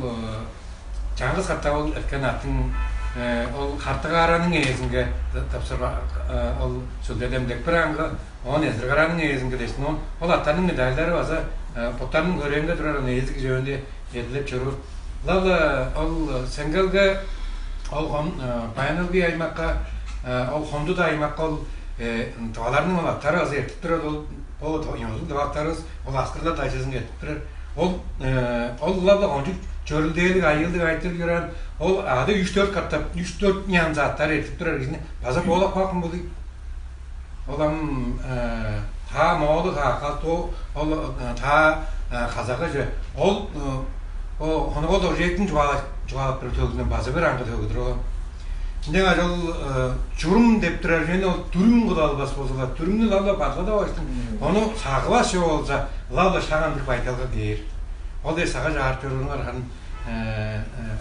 чаңгыс катап ол эрткен аъттың ол Хартыга-Караның ээзинге тыпсырган, ол сүлде демдек бир аңгы, оон Эзир-Караның ээзинге дээштиң, оон ол аъттарның медальдары база боттарының хөрээнге турар, ону ээзи кижи өөнде эдилеп чоруур. Ылап-ла ол Сеңгелге, ол Баян-Өлгий аймакка, ол Хонду-даа аймакка ол тываларның ол аъттары база эртип турар, ол бо ёзулуг тыва аъттарывыс ол Аскырлар дайзызынга эртип турар. Ол ол ылап-ла кончуг чөрүлдээлиг, айыылдыг айтырыг чораан, ол аъды үш-дөрт катап, үш-дөрт янзы аъттар эртип турар кижини база боолап каапкан болуй. Ол ам таа моолу, таа калто, ол таа казагы чүве. Ол Хонук-оол Доржуевтиң чугаалап, чугаалап турар төгүнүң база бир аңгы төгү-дүр ол ам. Ынчангаш ол чурум деп турар чүвени ол дүрүм кылып албас болза-ла, дүрүмнү ылап-ла бадылап алгаштың, ону сагывас чүве болза, ылап-ла шак ындыг байдалга кээр. Ол дээш сагыш аарып чорууруңар харын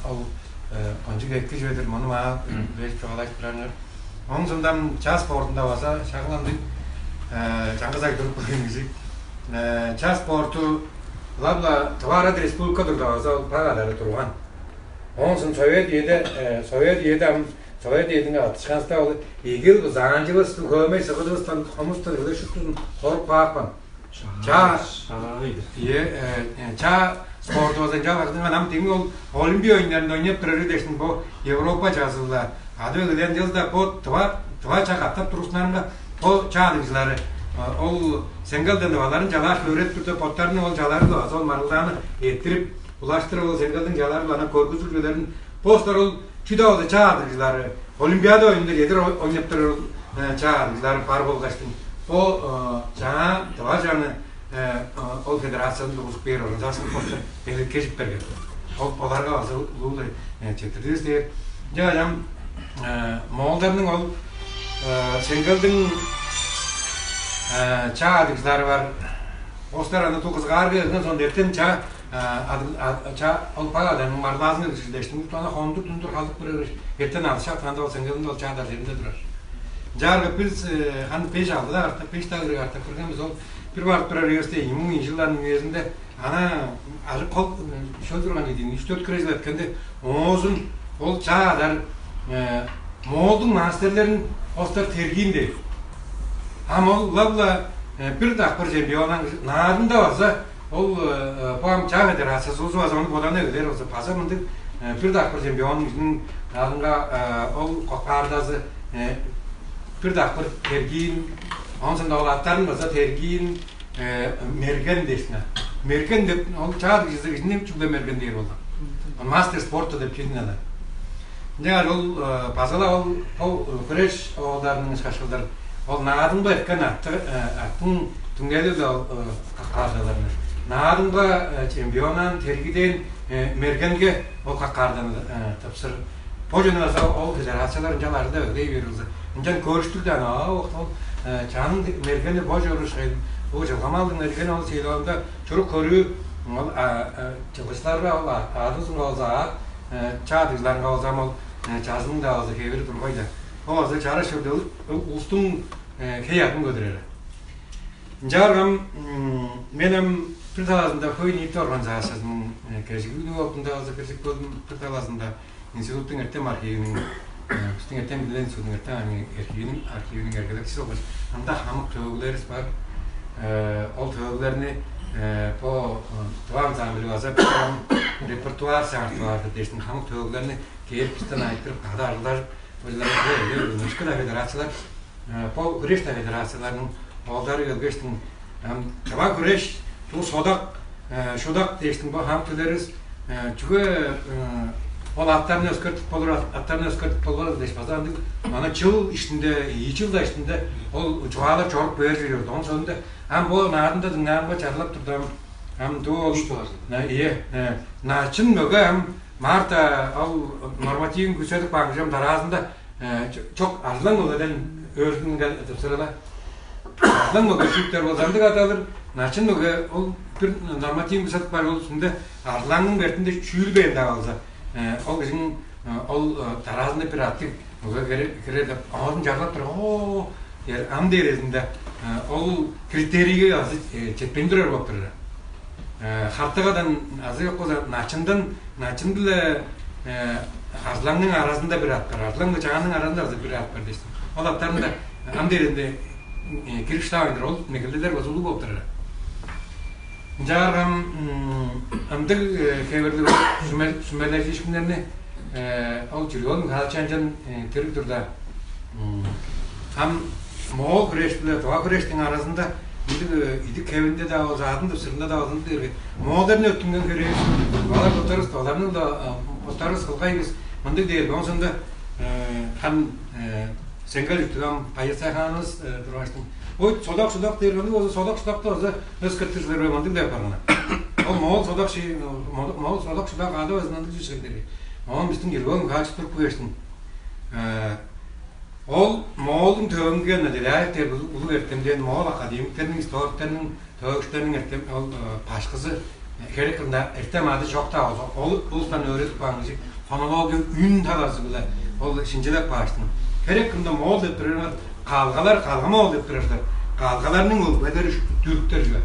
ол кончуг эки чүве-дир, мону маа бээр чугаалажып турарыңар. Оон соонда ам ча спортунда база шак ындыг чаңгыс ай туруп көрген кижи. Ча спорту ылап-ла Тыва Арат Республика турда база ол баг адары турган. Оон соң Совет үеде, Совет үеде ам Совет үедиң каттышканывыста ол игил бызаанчывыс, хөөмей-сыгыдывыстан, хомустан, өле шуптузун хоруп каапкан. Ча, чаагай-дыр. Ийе, ча спорту болза ынчаар кагдынган. Ам демги ол Олимпий оюннарында ойнап турар дээштиң, бо Европа чазы-ла адып эгелээн чылда бо тыва, тыва ча катап тургустунарынга бо ча адыгжылары ол Сеңгелден тываларын чалааш өөредип турда, боттарының ол чалары-ла база ол маргылдааны эрттирип, улаштыр ол Сеңгелдиң чалары-ла ана көргүзүглелерин, бостар ол чүдө ол ча адыгжылары, Олимпиада оюнда чедир ойнап турар ол ча адыгжылары бар болгаштың, бо чаа тыва чаны ол федерацияны тургузуп бээр организацияны бостар белеткежип берген. Ол оларга база улуу-ла четтирдивис дээр. Ынча ам моолдарның ол Сеңгелдиң ча адыгжылары бар. Бостар аны ту кызгаарга келген соонда эртен ча адыг, ча ол баг адарның маргылдаазынга киржир дээштиң, ана хондур-дундур халдып кирер, эртен алышак танда ол Сеңгелинде ол ча адар черинде турар. Ынчаарга бис ханы беш-алды-даа катап, беш-даа кырыг катап кирген бис. Ол бир барып турар үевисте, ийи муң ийи чылдарның үезинде ана ажык кол шөл турган ийин, үш-дөрт хире чыл эрткенде, оозун ол ча адар моолдуң мастерлерин бостар тергиин дээр. Ам ол ылап-ла бир дакпыр чемпионнуң наадында база Ол бо ам чаа федерациясы улузу база ону боданы эгелээр болза, база мындыг бир дакпыр чемпион кижиниң наадымга ол кокаардазы бир дакпыр тергиин, оон соонда ол аттарын база тергиин, мерген дээшин. Мерген деп ол чаа кижизи кижини чүгле мерген дээр болган. Мастер спорта деп чедип алар. Ынчаар ол база-ла ол ол хүреш оолдарының ышкаш кылдыр ол наадымга эрткен атты аттың түңнели-биле ол какаажаларны. Наадымга чемпионан тергиден мергенге ол какаардан тыпсыр. Бо жөнү база ол федерациялар ынчалары да өглей берилди. Ынчан көрүштүр даан аа ол чанын мергени бо чорушкайын. Ол жылгамалдың мергени ол сейлоонда чурук көрүү ол чылгычларга ол аадызынга болза аат чаадыгларынга болза ол чазының да болза хевири тургай да. Ол болза чараш чорду улустуң хей адын көдүрери. Ынчааргам мен ам бир талазында хөй ниити организациясының кежигүүнү болуп мында болза киржип келдим, бир талазында институттуң эртем архивиниң бистиң эртем билен институттуң эртем архивиниң архивиниң эргелекчиси болгаш анда хамык төөгүлерибиз бар. Ол төөгүлерни бо дыван ансамбли база репертуар саңартып аар дээштин хамык төөгүлерни кээп бистен айтырып кады арылдажып, ыларга федерациялар бо хүреш федерацияларның оолдары келгештиң ам чыва хүреш бу содак шудак дээштиң бо хамык төлерис чүге ол аттарын өскөртүп болур, аттарын өскөртүп болбадыр дээш база ындыг ана чыл ишинде, ийи чыл ишинде ол чугаалар чоруп бээр чүрү. Оон соонда ам бо наадымда дыңнаамга чарлап турдум. Ам дуу ол ие начын мөге ам марта ол нормативин күзедип каан кижи ам дараазында чок арзылаң мөгеден өөрүнүнге тыпсырыла. Арзылаң мөге шүүптер болза ындыг адалыр начын мөге ол бир нормативин күзедип бар ол үстүнде арзылаңның бертинде шүүлбээн даа болза ол кижиң ол дараазында бир аттыг мөге кирер деп оозун чарлап тур. Оо, ам дээрезинде ол критерийге азы четпейн турар болуп турар. Хартыгадан азы жок болза начындан начын биле арзылаңның аразында бир ат бар, арзылаң биле чааның аразында азы бир ат бар дээштим. Ол аттарында ам дээринде кирип шыдавайдыр, ол мегелделер база улуу болуп турар. Ынчааргам ындыг хевирлиг сүмележиишкиннерни ол Чүрүгөн Михайлович анчан дириг турда ам Моол хүреш биле Тыва хүрештиң аразында ындыг идик хевинде-даа болза, адын тыпсырында-даа болза ындыг эрге моолдарны өттүнген херээвис олар боттарывыс оларның-даа боттарывыс кылгай бис мындыг дээр. Оон соонда хан сеңгел үттүг ам байырсай хаанывыс тургаштың ой содак шудак дээр ындыг болза содак шудакты болза өскертир силер бе мындыг деп барган. Ол моол содак ши моол содак шудак ады болзун ындыг жүзген дээр. Оон биздин Ербол Михайлович туруп кээштин. Ол Моолдуң төөгүнге Наделяев дээр улуг эртемден Моол академиктерниң, историктерниң, төөгүчтерниң эртем ол башкызы херек кырында эртем ады чок-даа болза, ол улустан өөредип каан кижи фонология үн талазы-биле ол шинчилеп кааштың. Херек кырында Моол деп турар калгалар, калга Моол деп турар калгаларның өгбелери түрктер чүве.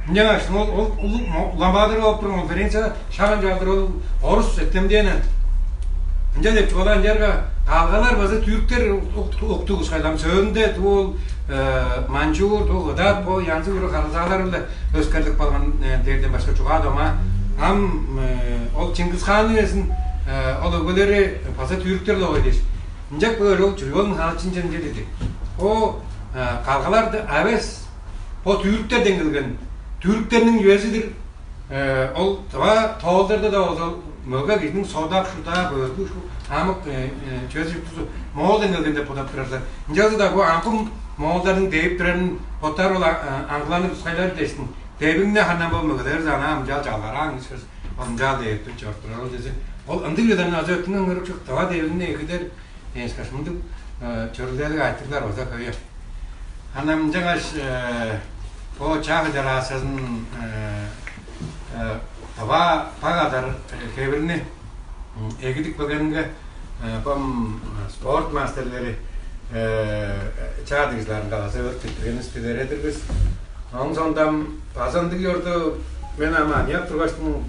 Ынчангаш ол ол улам баадыр болуп турган конференцияда шак ынчалдыр ол орус эртемдээни ынча деп чугаалаан чарга калгалар база түрктер уктугускайлам сөөлүнде дуу ол манчуур дуу ыдат бо янзы бүрү харылзаалар-биле өскерлип калган дээрден башка чугаа дома ам ол Чингис хаанның эзин ол өгбелери база түрктер-ле болгай дээш. Ынчап көөр ол Чүрүгөн хаалчынче ынча деди. О калгалар эвес бо түрктерден келген түрктерниң үези-дир. Ол тыва тоолдарда-даа болза мөге кижиниң содак шудаа бөргү хамык чөзү чуптузу Моолдан келген деп бодап турарлар. Ынчалза-даа бо аңгым моолдардың дээп турарын боттары ол аңгыланы тускайлары дээштиң. Дебиңне ханнан бо мөгелер зана амчаал чалгараан ышкаш ынчаал дээп чоруп турар ол чеже. Ол ындыг чүведен азы өттүнген көрүп чык тыва дебиңне эгидер ышкаш мындыг чөрүлделиг айтыглар база хөйе. Ана ынчангаш бо чаа федерациясын тыва багадар хевирни эгидип келгенинге бом спорт мастерлери чаа дыгызыларынга база өрт биттиргенивис билередир бис. Оң сондам база ындыг чорду мен ам аныяк тургаштың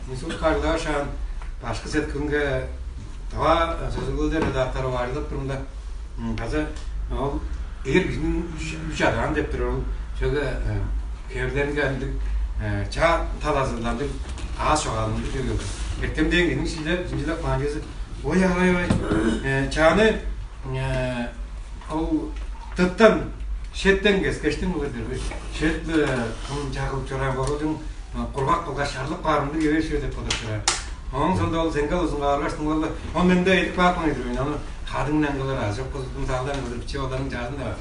институт карлаашаан башкы сеткилинге тыва сөзүглүлдер редактору баарылап турумда база ол эр кижиниң үч адаан деп тур ол сөге хевирлеринге ындыг э, чаа талазы-биле ындыг аас чогаалдыг чүве келген. Эртемден кижиниң шинчилеп, шинчилеп каан чүвези: «Ой, ай, ай, э, чааны, э, ол дыттан, шеттен кескештиң кылыр дирби. Шет-биле, э, кым чагылып чораан боргулчуң, э, кургак кылгаш, чарлып каар ындыг эвес чүве деп бодап чораан». Ооң соонда ол Сеңгел узунга баргаш, дыңналды. Ол меңде эдип каапкан-дыр мен. Ону кадыңдан кылыр, азы чок болза, дыңзаалдан кылыр, биче оларның чаазында бар.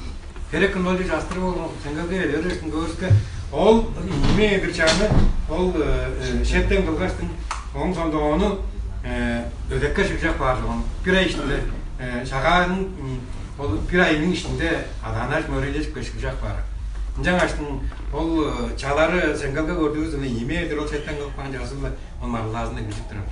Херек кырында ол частырып, ол Сеңгелге эле өөрештин көөрүвүске, ол ийи метр чааны, ол, э, э, шеттен кылгаштың, ооң соонда ону, э, өдекке шыгжап каар чогун. Бир ай иштинде, э, шагааның, м, ол бир айның иштинде адаанаш мөрээлежип кеш шыгжап каар. Ынчангаштың ол, э, чалары Сеңгелге көрдүвүс, ийи метр ол шеттен кылып каан чазы-биле ол маргылдаазында киржип турар.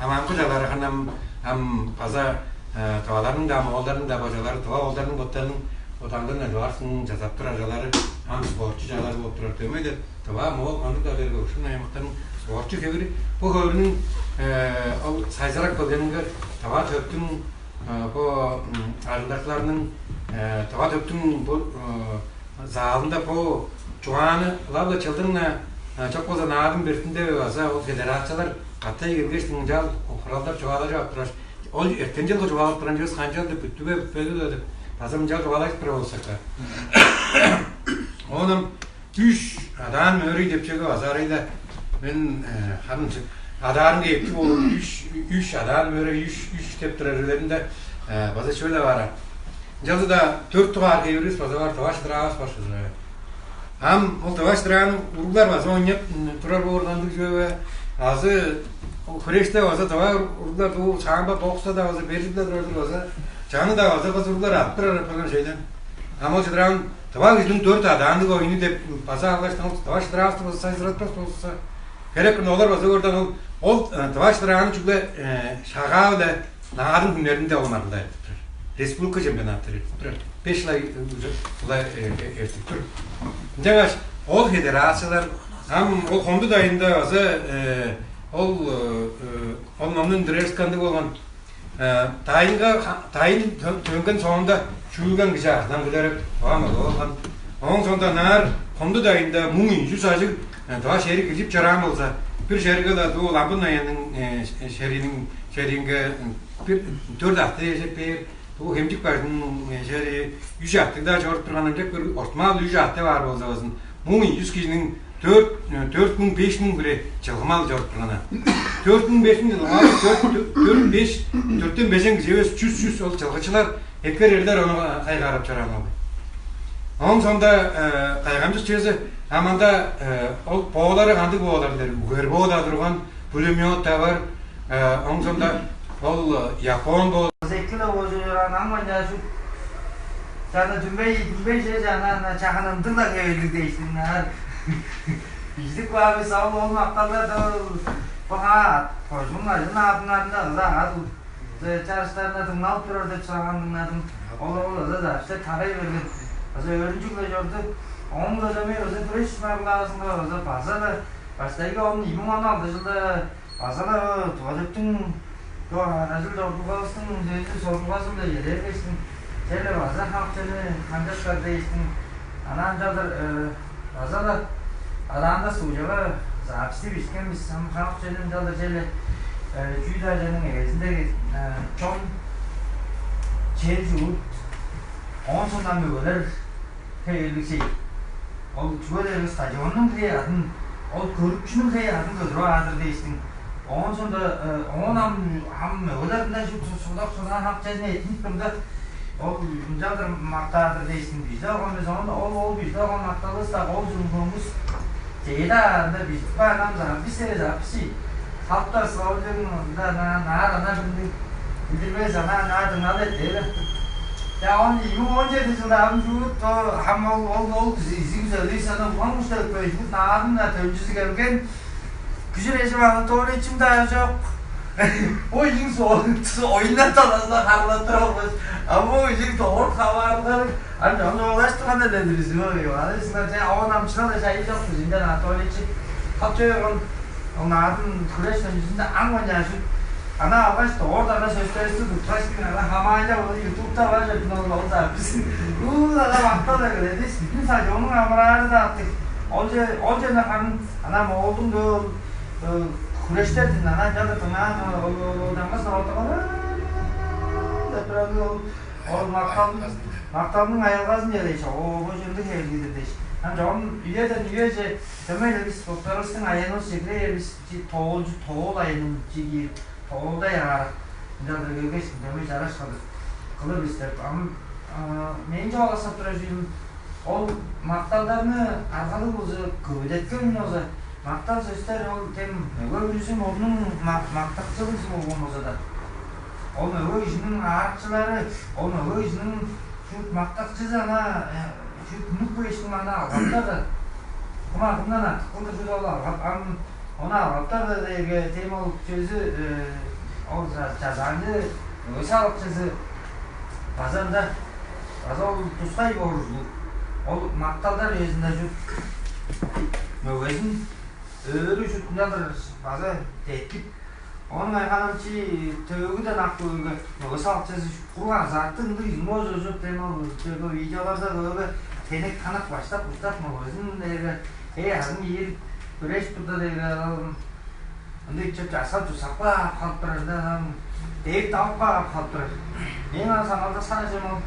Ам амгы чалары ханам, ам база, э, тываларның-даа, моолдарның-даа бо чалары, тыва оолдарның боттарының бодалындан эдип алырзың, чазап турар чалары, ам спортчу чалары болуп турар. Дөмей-ле тыва, моол, кандыг-даа берге ушул аймактарның спортчу хевири. Бо хевирниң, э, ол сайзырап келгенинге тыва төптүң, э, бо, м, ажылдакчыларының, э, тыва төптүң бо, э, залында бо чугааны ылап-ла чылдың-на, э, чок болза, наадым бертинде база ол федерациялар катай келгештиң, ынчаар хуралдап чугаалажып ап турар. Ол эрткен чылгы чугаалап турган чүвес канчалдыр, бүттү бе, бүтпеди бе деп, база мынчаар чугаалажып турар болза-ка. Оон ам үш адаан мөөрей деп чүвеге база арай-ла мен, э, харын адаарынга эптиг болур, үш, үш адаан мөөрей, үш, үш деп турар чүвелеринде, э, база чүве-ле бар. Ынчалза-даа дөрт дугаар хевиривис база бар, тыва шыдыраавыс бар, шыдыраа. Ам ол тыва шыдырааның уруглар база ойнап, м, турар боор кандыг чүве бе? Азы ол хүреште база тыва уруглар, бо самбо, бокста-даа база бержип-ле турар-дыр база. Чаны-даа база, база уруглар ап турар апарган шейлен. Ам ол шыдырааның тыва кижиниң дөрт адаанныг оюну деп база алгаш, ол тыва шыдыраавысты база сайзыратпас болза, херек кырында олар база көрден ол, ол, э, тыва шыдырааны чүгле, э, шагаа-биле наадым хүннеринде ол маргылдап турар. Республика чемпионаттары турар. Беш шылай, э, уже, шылай, э, э, эртип тур. Ынчангаш ол федерациялар, ам ол Хомдут айында база, э, ол, э, э, ол номнуң директору кандыг болган, э, дайынга, ха-, дайын тө-, төнген соонда чүүлген кижи арзылаң билереп, оон ол болган. Ооң соонда ынаар Хомдут айында муң ийи чүс ажыг, э, тыва шериг киржип чораан болза, бир шеригге-ле дуу Ламбын аянның, э, ш-, шерииниң, шериинге, м, бир дөрт акты эжеп бээр, дуу Хемчик бажының, э, шерии үш актыг-даа чоруп турган, ынчап бир ортумал үш акты баар болза, базын муң ийи чүс кижиниң дөрт, э, дөрт муң, беш муң хире чылгы мал чоруп турган. Дөрт муң, беш муң чылгы мал, дөрт, дөрт, беш, дөрттен бежен кижи эвес, чүс, чүс ол чылгычылар, эккер эрлер ону кайгаарап чораан ол. Ооң соонда, э, кайгамчык чүвези, ам ында, э, ол боолары кандыг боолар дээр, үгер боо-даа турган, пулемёт-даа бар, э, ооң соонда ол, э, япон боо. Зеккиле оожураан аңман чажып, чана дүмбей, дүмбей же, чана, ана чаган ындыг-ла хевирлиг дээштиң, аар. Биздик баавыс ол, ол макталдар ол, бага, кожуң ажын аадынарында ыза ад, э, чарыштарында дыңналып турар деп чугаалаан дыңнадым. Ол, ол ыза записьте тарай берген. Ыза өөрүнчүг-ле чорду. Оон-даа дөмей ыза күреш маргылдаазынга ыза база-ла баштайгы он, ийи муң он алды чылда база-ла, э, Тыва төптүң, бо ажыл-чорудулгавыстың сөзү, сорулгазы-биле чеде бергештиң, черле база хамык чүвени канчап бар дээштиң. Ана ынчалдыр, э, база-ла адаанда студияга записьти бижиткенивис, ам хамык чүвени ынчалдыр черле, э, чүү-даа чүвениң эгезинде, э, чон, чер-чурт, оон соонда мөгелер хевирлиг чей. Ол чүге дээрге стадионнуң хей-аъдын, ол көрүкчүнүң хей-аъдын көдүрүп аар-дыр дээштиң. Оон соонда, э, оон ам, ам мөгелер мында чү-, чу-, чулак чугаан хак чезин эттинип турда, ол ынчалдыр мактаар-дыр дээштиң. Бижип алган бис, оон ол, ол бижип алган макталывыс-даа, ол чугун көңгүс чеде аарында бижип каан ам запись, запись. Салыптар, Славдиктиң мында на-, наар ана билдиг билдирбес, ана, ана дыңналы эттээр. Я, он, ийи муң он чеди чылда ам чуут, о, хам ол, ол, ол кижи изиг сөөлү сана улам куштап көйүп, наадым-на төнчүзү келген. Күжүр эжим Анатолийчим-даа чок. Бо ийиң со-, оюннар талазында харылаттыр алгаш, а бо ийиң дорт хаваарылгар, ам чон чоолаштырган эле бир изиг ой. Аны силер че, оон ам чыган-даа чайы чок, Күжүр Анатолийчи. Кап чөөргөн. Ол наадым хүреш төнчүзүнде аңгы ойнажып, ана алгаш, дорт ана сөстеривисти туткаштың, ана хамаайлап, ол ютубта бар чордун, ол, ол запись. Уу, ана мактал эгеледис. Бүдүн стадионнуң амыраары-даа аттыг. Олче олче харын ана моолдуң дөөл хүрештер дин ана чалдыр дыңнаан ол даңгыс ортогор деп турар ол ол макталдың макталдың аялгазын чедеш, оо бо чындыг хээлгидир дээш. Ам чогум үеден үеже дөмей эле бис боттарывыстың аянывыс чегирээр бис тоолчу тоол аянын чигиир тоолдай аарак ынчалдыр келгеш дөмей чараш кылдыр кылыр бис деп ам мээң чугааласап турар чүвем ол макталдарны аргалыг болза көвүдеткен болза мактал сөстер ол тем мөге бүрүзү мурнуң мактакчылыг болгон болза да ол мөге кижиниң ааракчылары ол мөге кижиниң шуут мактакчызы ана шуут үнүп кээштиң ана алгаптар да кым акымдан артык кылдыр шуут ол алгап ам ону алгаптар да дээрге тем ол чөзү ол жазаанчы мөге салыкчызы база ында база ол тускай боор ужурлуг ол макталдар үезинде чүп мөгезин өөрү чүп ынчалдыр база деткип ону айганамчы төөгүден ак көөгө мөге салыкчызы куруг азааты ындыг изин боожу чүп дем ол төөгө видеоларда көөгө тенек танак баштап уштап мөгезин дээрге эй азын ийир күреш турда дээрге Ындыг чөп часкап чурсап каап халып турар ында ам дээп давып каап халып турар. Мээң ам самалдасаажым ол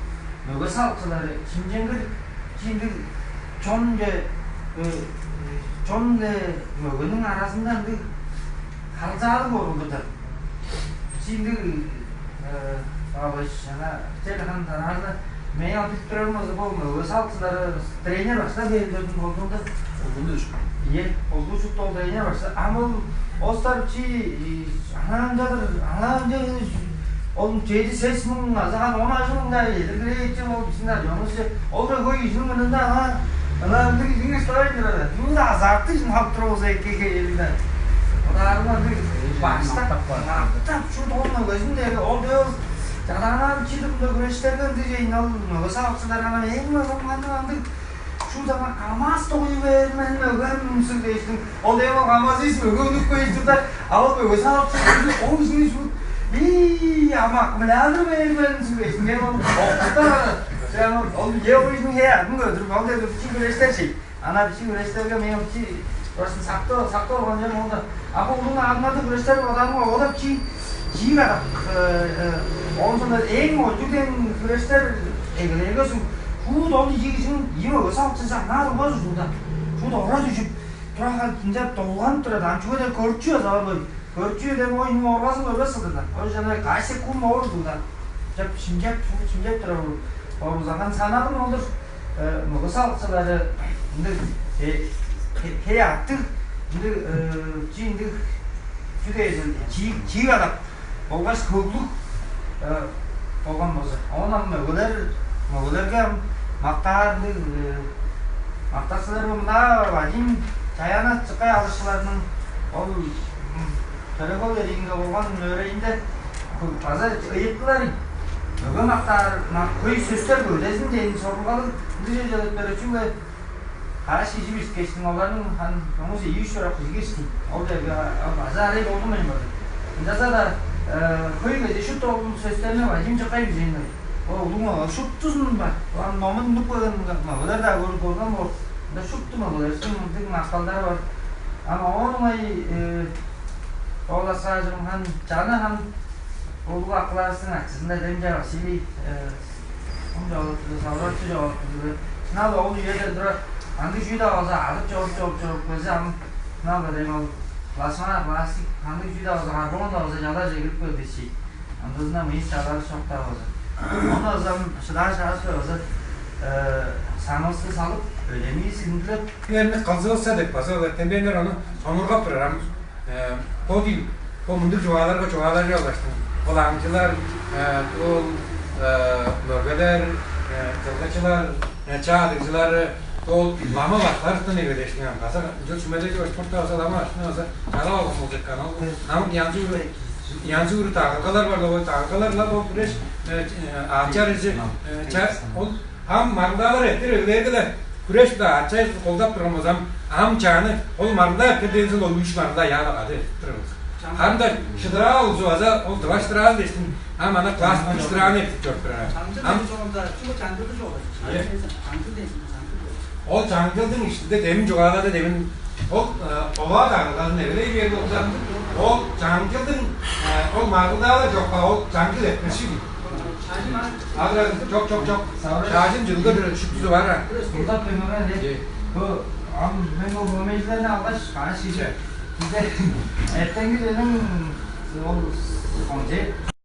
мөге салыкчылары чимченгир чииндиг чонче чон-биле мөгениң аразында ындыг халзаалыг орулдурда. Чииндиг Павлович ана телефон тараанда мээң ам билип турарым болза бо мөге салыкчылары тренер башка дээрилердин болзунда Олгуну үш. Ийе, олгу шупту ол дайыне башта. Ам ол остар чи анаанчадыр, анаанча ол чеди сес муң азаан он ажыл муңда эдиргилээчи ол бисиңер жоңусче ол да хөй изиң мурнунда ана ана ындыг изиңер сылавайн турар. Бул да азартты изин халып туруп болза эки хээлинде. Одаарыңар ындыг баштап мактап чуут ол мөгезин дээри ол дөө чадаанан чидимде күрештерге ындыг жейин ол мөгес алыкчылар ана эң мөгем андыг андыг Шуут ана камаз тойу бээр мен мөгем сүрдээштиң. Ол эвел камазыыс мөге үнүп кээр турда, а ол мөге салып чыгып, ол кижини шуут ий ама аккумулятор бээр мен сүрдээштиң. Эвел ол октар ана. Прямо ол е ол кижини хе адын көдүрүп, ол деп бичи күрестер шей. Ана бичи күрестерге мен бичи просто сакты сакты болгон жер ол да. А бо улуң адыңарды күрестер бодаанга ол да бичи чиир адак. Оон соонда эң ожуг дең күрестер эгелээрге суг Шуут ол ийи кижиниң ийи мөгези алыкчызы аңаа турбас ужурлуг-даа. Шуут ора дүжүп, тура харын ынчап долганып турар-даа. Ам чүге дээрге көрүкчү база бар-ла. Көрүкчү дээрге оюнуң оргазын көрбес кылдыр-даа. Ол чанай каш секунд боор ужурлуг-даа. Ынчап шимчеп, шуут шимчеп турар боор. Боор узанган санаалым ол-дур. Мөгези алыкчылары ындыг хей аттыг, ындыг чий ындыг чүү дээрзин чиик чиик адап болгаш хөглүг болган болза, оон ам мөгелер мөгелерге ам мактаар ындыг мактакчылар мында Вадим Чаяна чыккай алышчыларның ол төрегел эриинге болган мөөрейинде база ыйыткылар мөге мактаар хөй сөстер көдезин дээн сорулгалыг ындыг чүве чедип бере чүгле Каш кижи бириккештиң, оларның хан чоңус ийи-үш чорак кижи киришти. Ол черге база арай болдунмайн барды. Ынчалза-даа хөй кеде шупту ол сөстерни бажыңчыккай бижээн-дир. Ол улуң шуптузун бар. Олар номун унуп келген олар-даа көрүп болган боор. Ында шупту оларның мындыг макталдары бар. Ам оон ыңай ол асаажым хан чаны хан улуг акыларыстың ачызында демче Василий Ынчалдыр савыракчы чогуп турду. Шынап-ла ол үеден тура кандыг чүү-даа болза адып чоруп чоруп чоруп келзе ам шынап-ла дем ол пластмасс, пластик кандыг чүү-даа болза карбон-даа болза чалаже кирип келди чи. Ындызында мыйыс чалары чок-даа болза. Ону ызам шыдаа чагаспай база саңывысты салып, өдемии синдилеп. Кылзывысса деп база олар дембеннер ону сонургап турар ам. Бо дийин, бо мындыг чугааларга чугаалажып алгаштың. Ол аңчылар, ол мөргелер, кылгычылар, чаа дыгжылары, ол лама башкыларыштан эгелээштиң ам. База ынча сүмележип өшпүртү база лама башкыны база чара болган болчуткан. Ол ам янзы янзы үрү дагыргалар бар ол дагыргалар-ла ол биреш аачар изи ол Ам маргылдаалар эртер өгүлээрге-ле хүреш-биле ачай колдап турган болза, ам чааны ол маргылдаа эртер дээнзил ол үш маргылдаа яалап ады эртип турар болза. Харын-даа шыдыраа улузу база ол дываштыраан дээштин ам ана класс үштүрааны эртип чоруп турар. Ам чогунда чүгле чаңдыды чогул. Чаңдыр дээшин чаңдыр. Ол чаңчылдың иштинде демин чугаалады, демин ол оваа даңгыларын эвелей берди болза, ол чаңчылдың ол маргылдаалар чокка, ол чаңчыл этмешил. Адырады, чок, чок, чок. Шаажын жылга шүктүзү бар. Мында төмөгөн де. Бу ам мен ол номерлерни алгаш, каш кижи бизде эртеңги женин ол концерт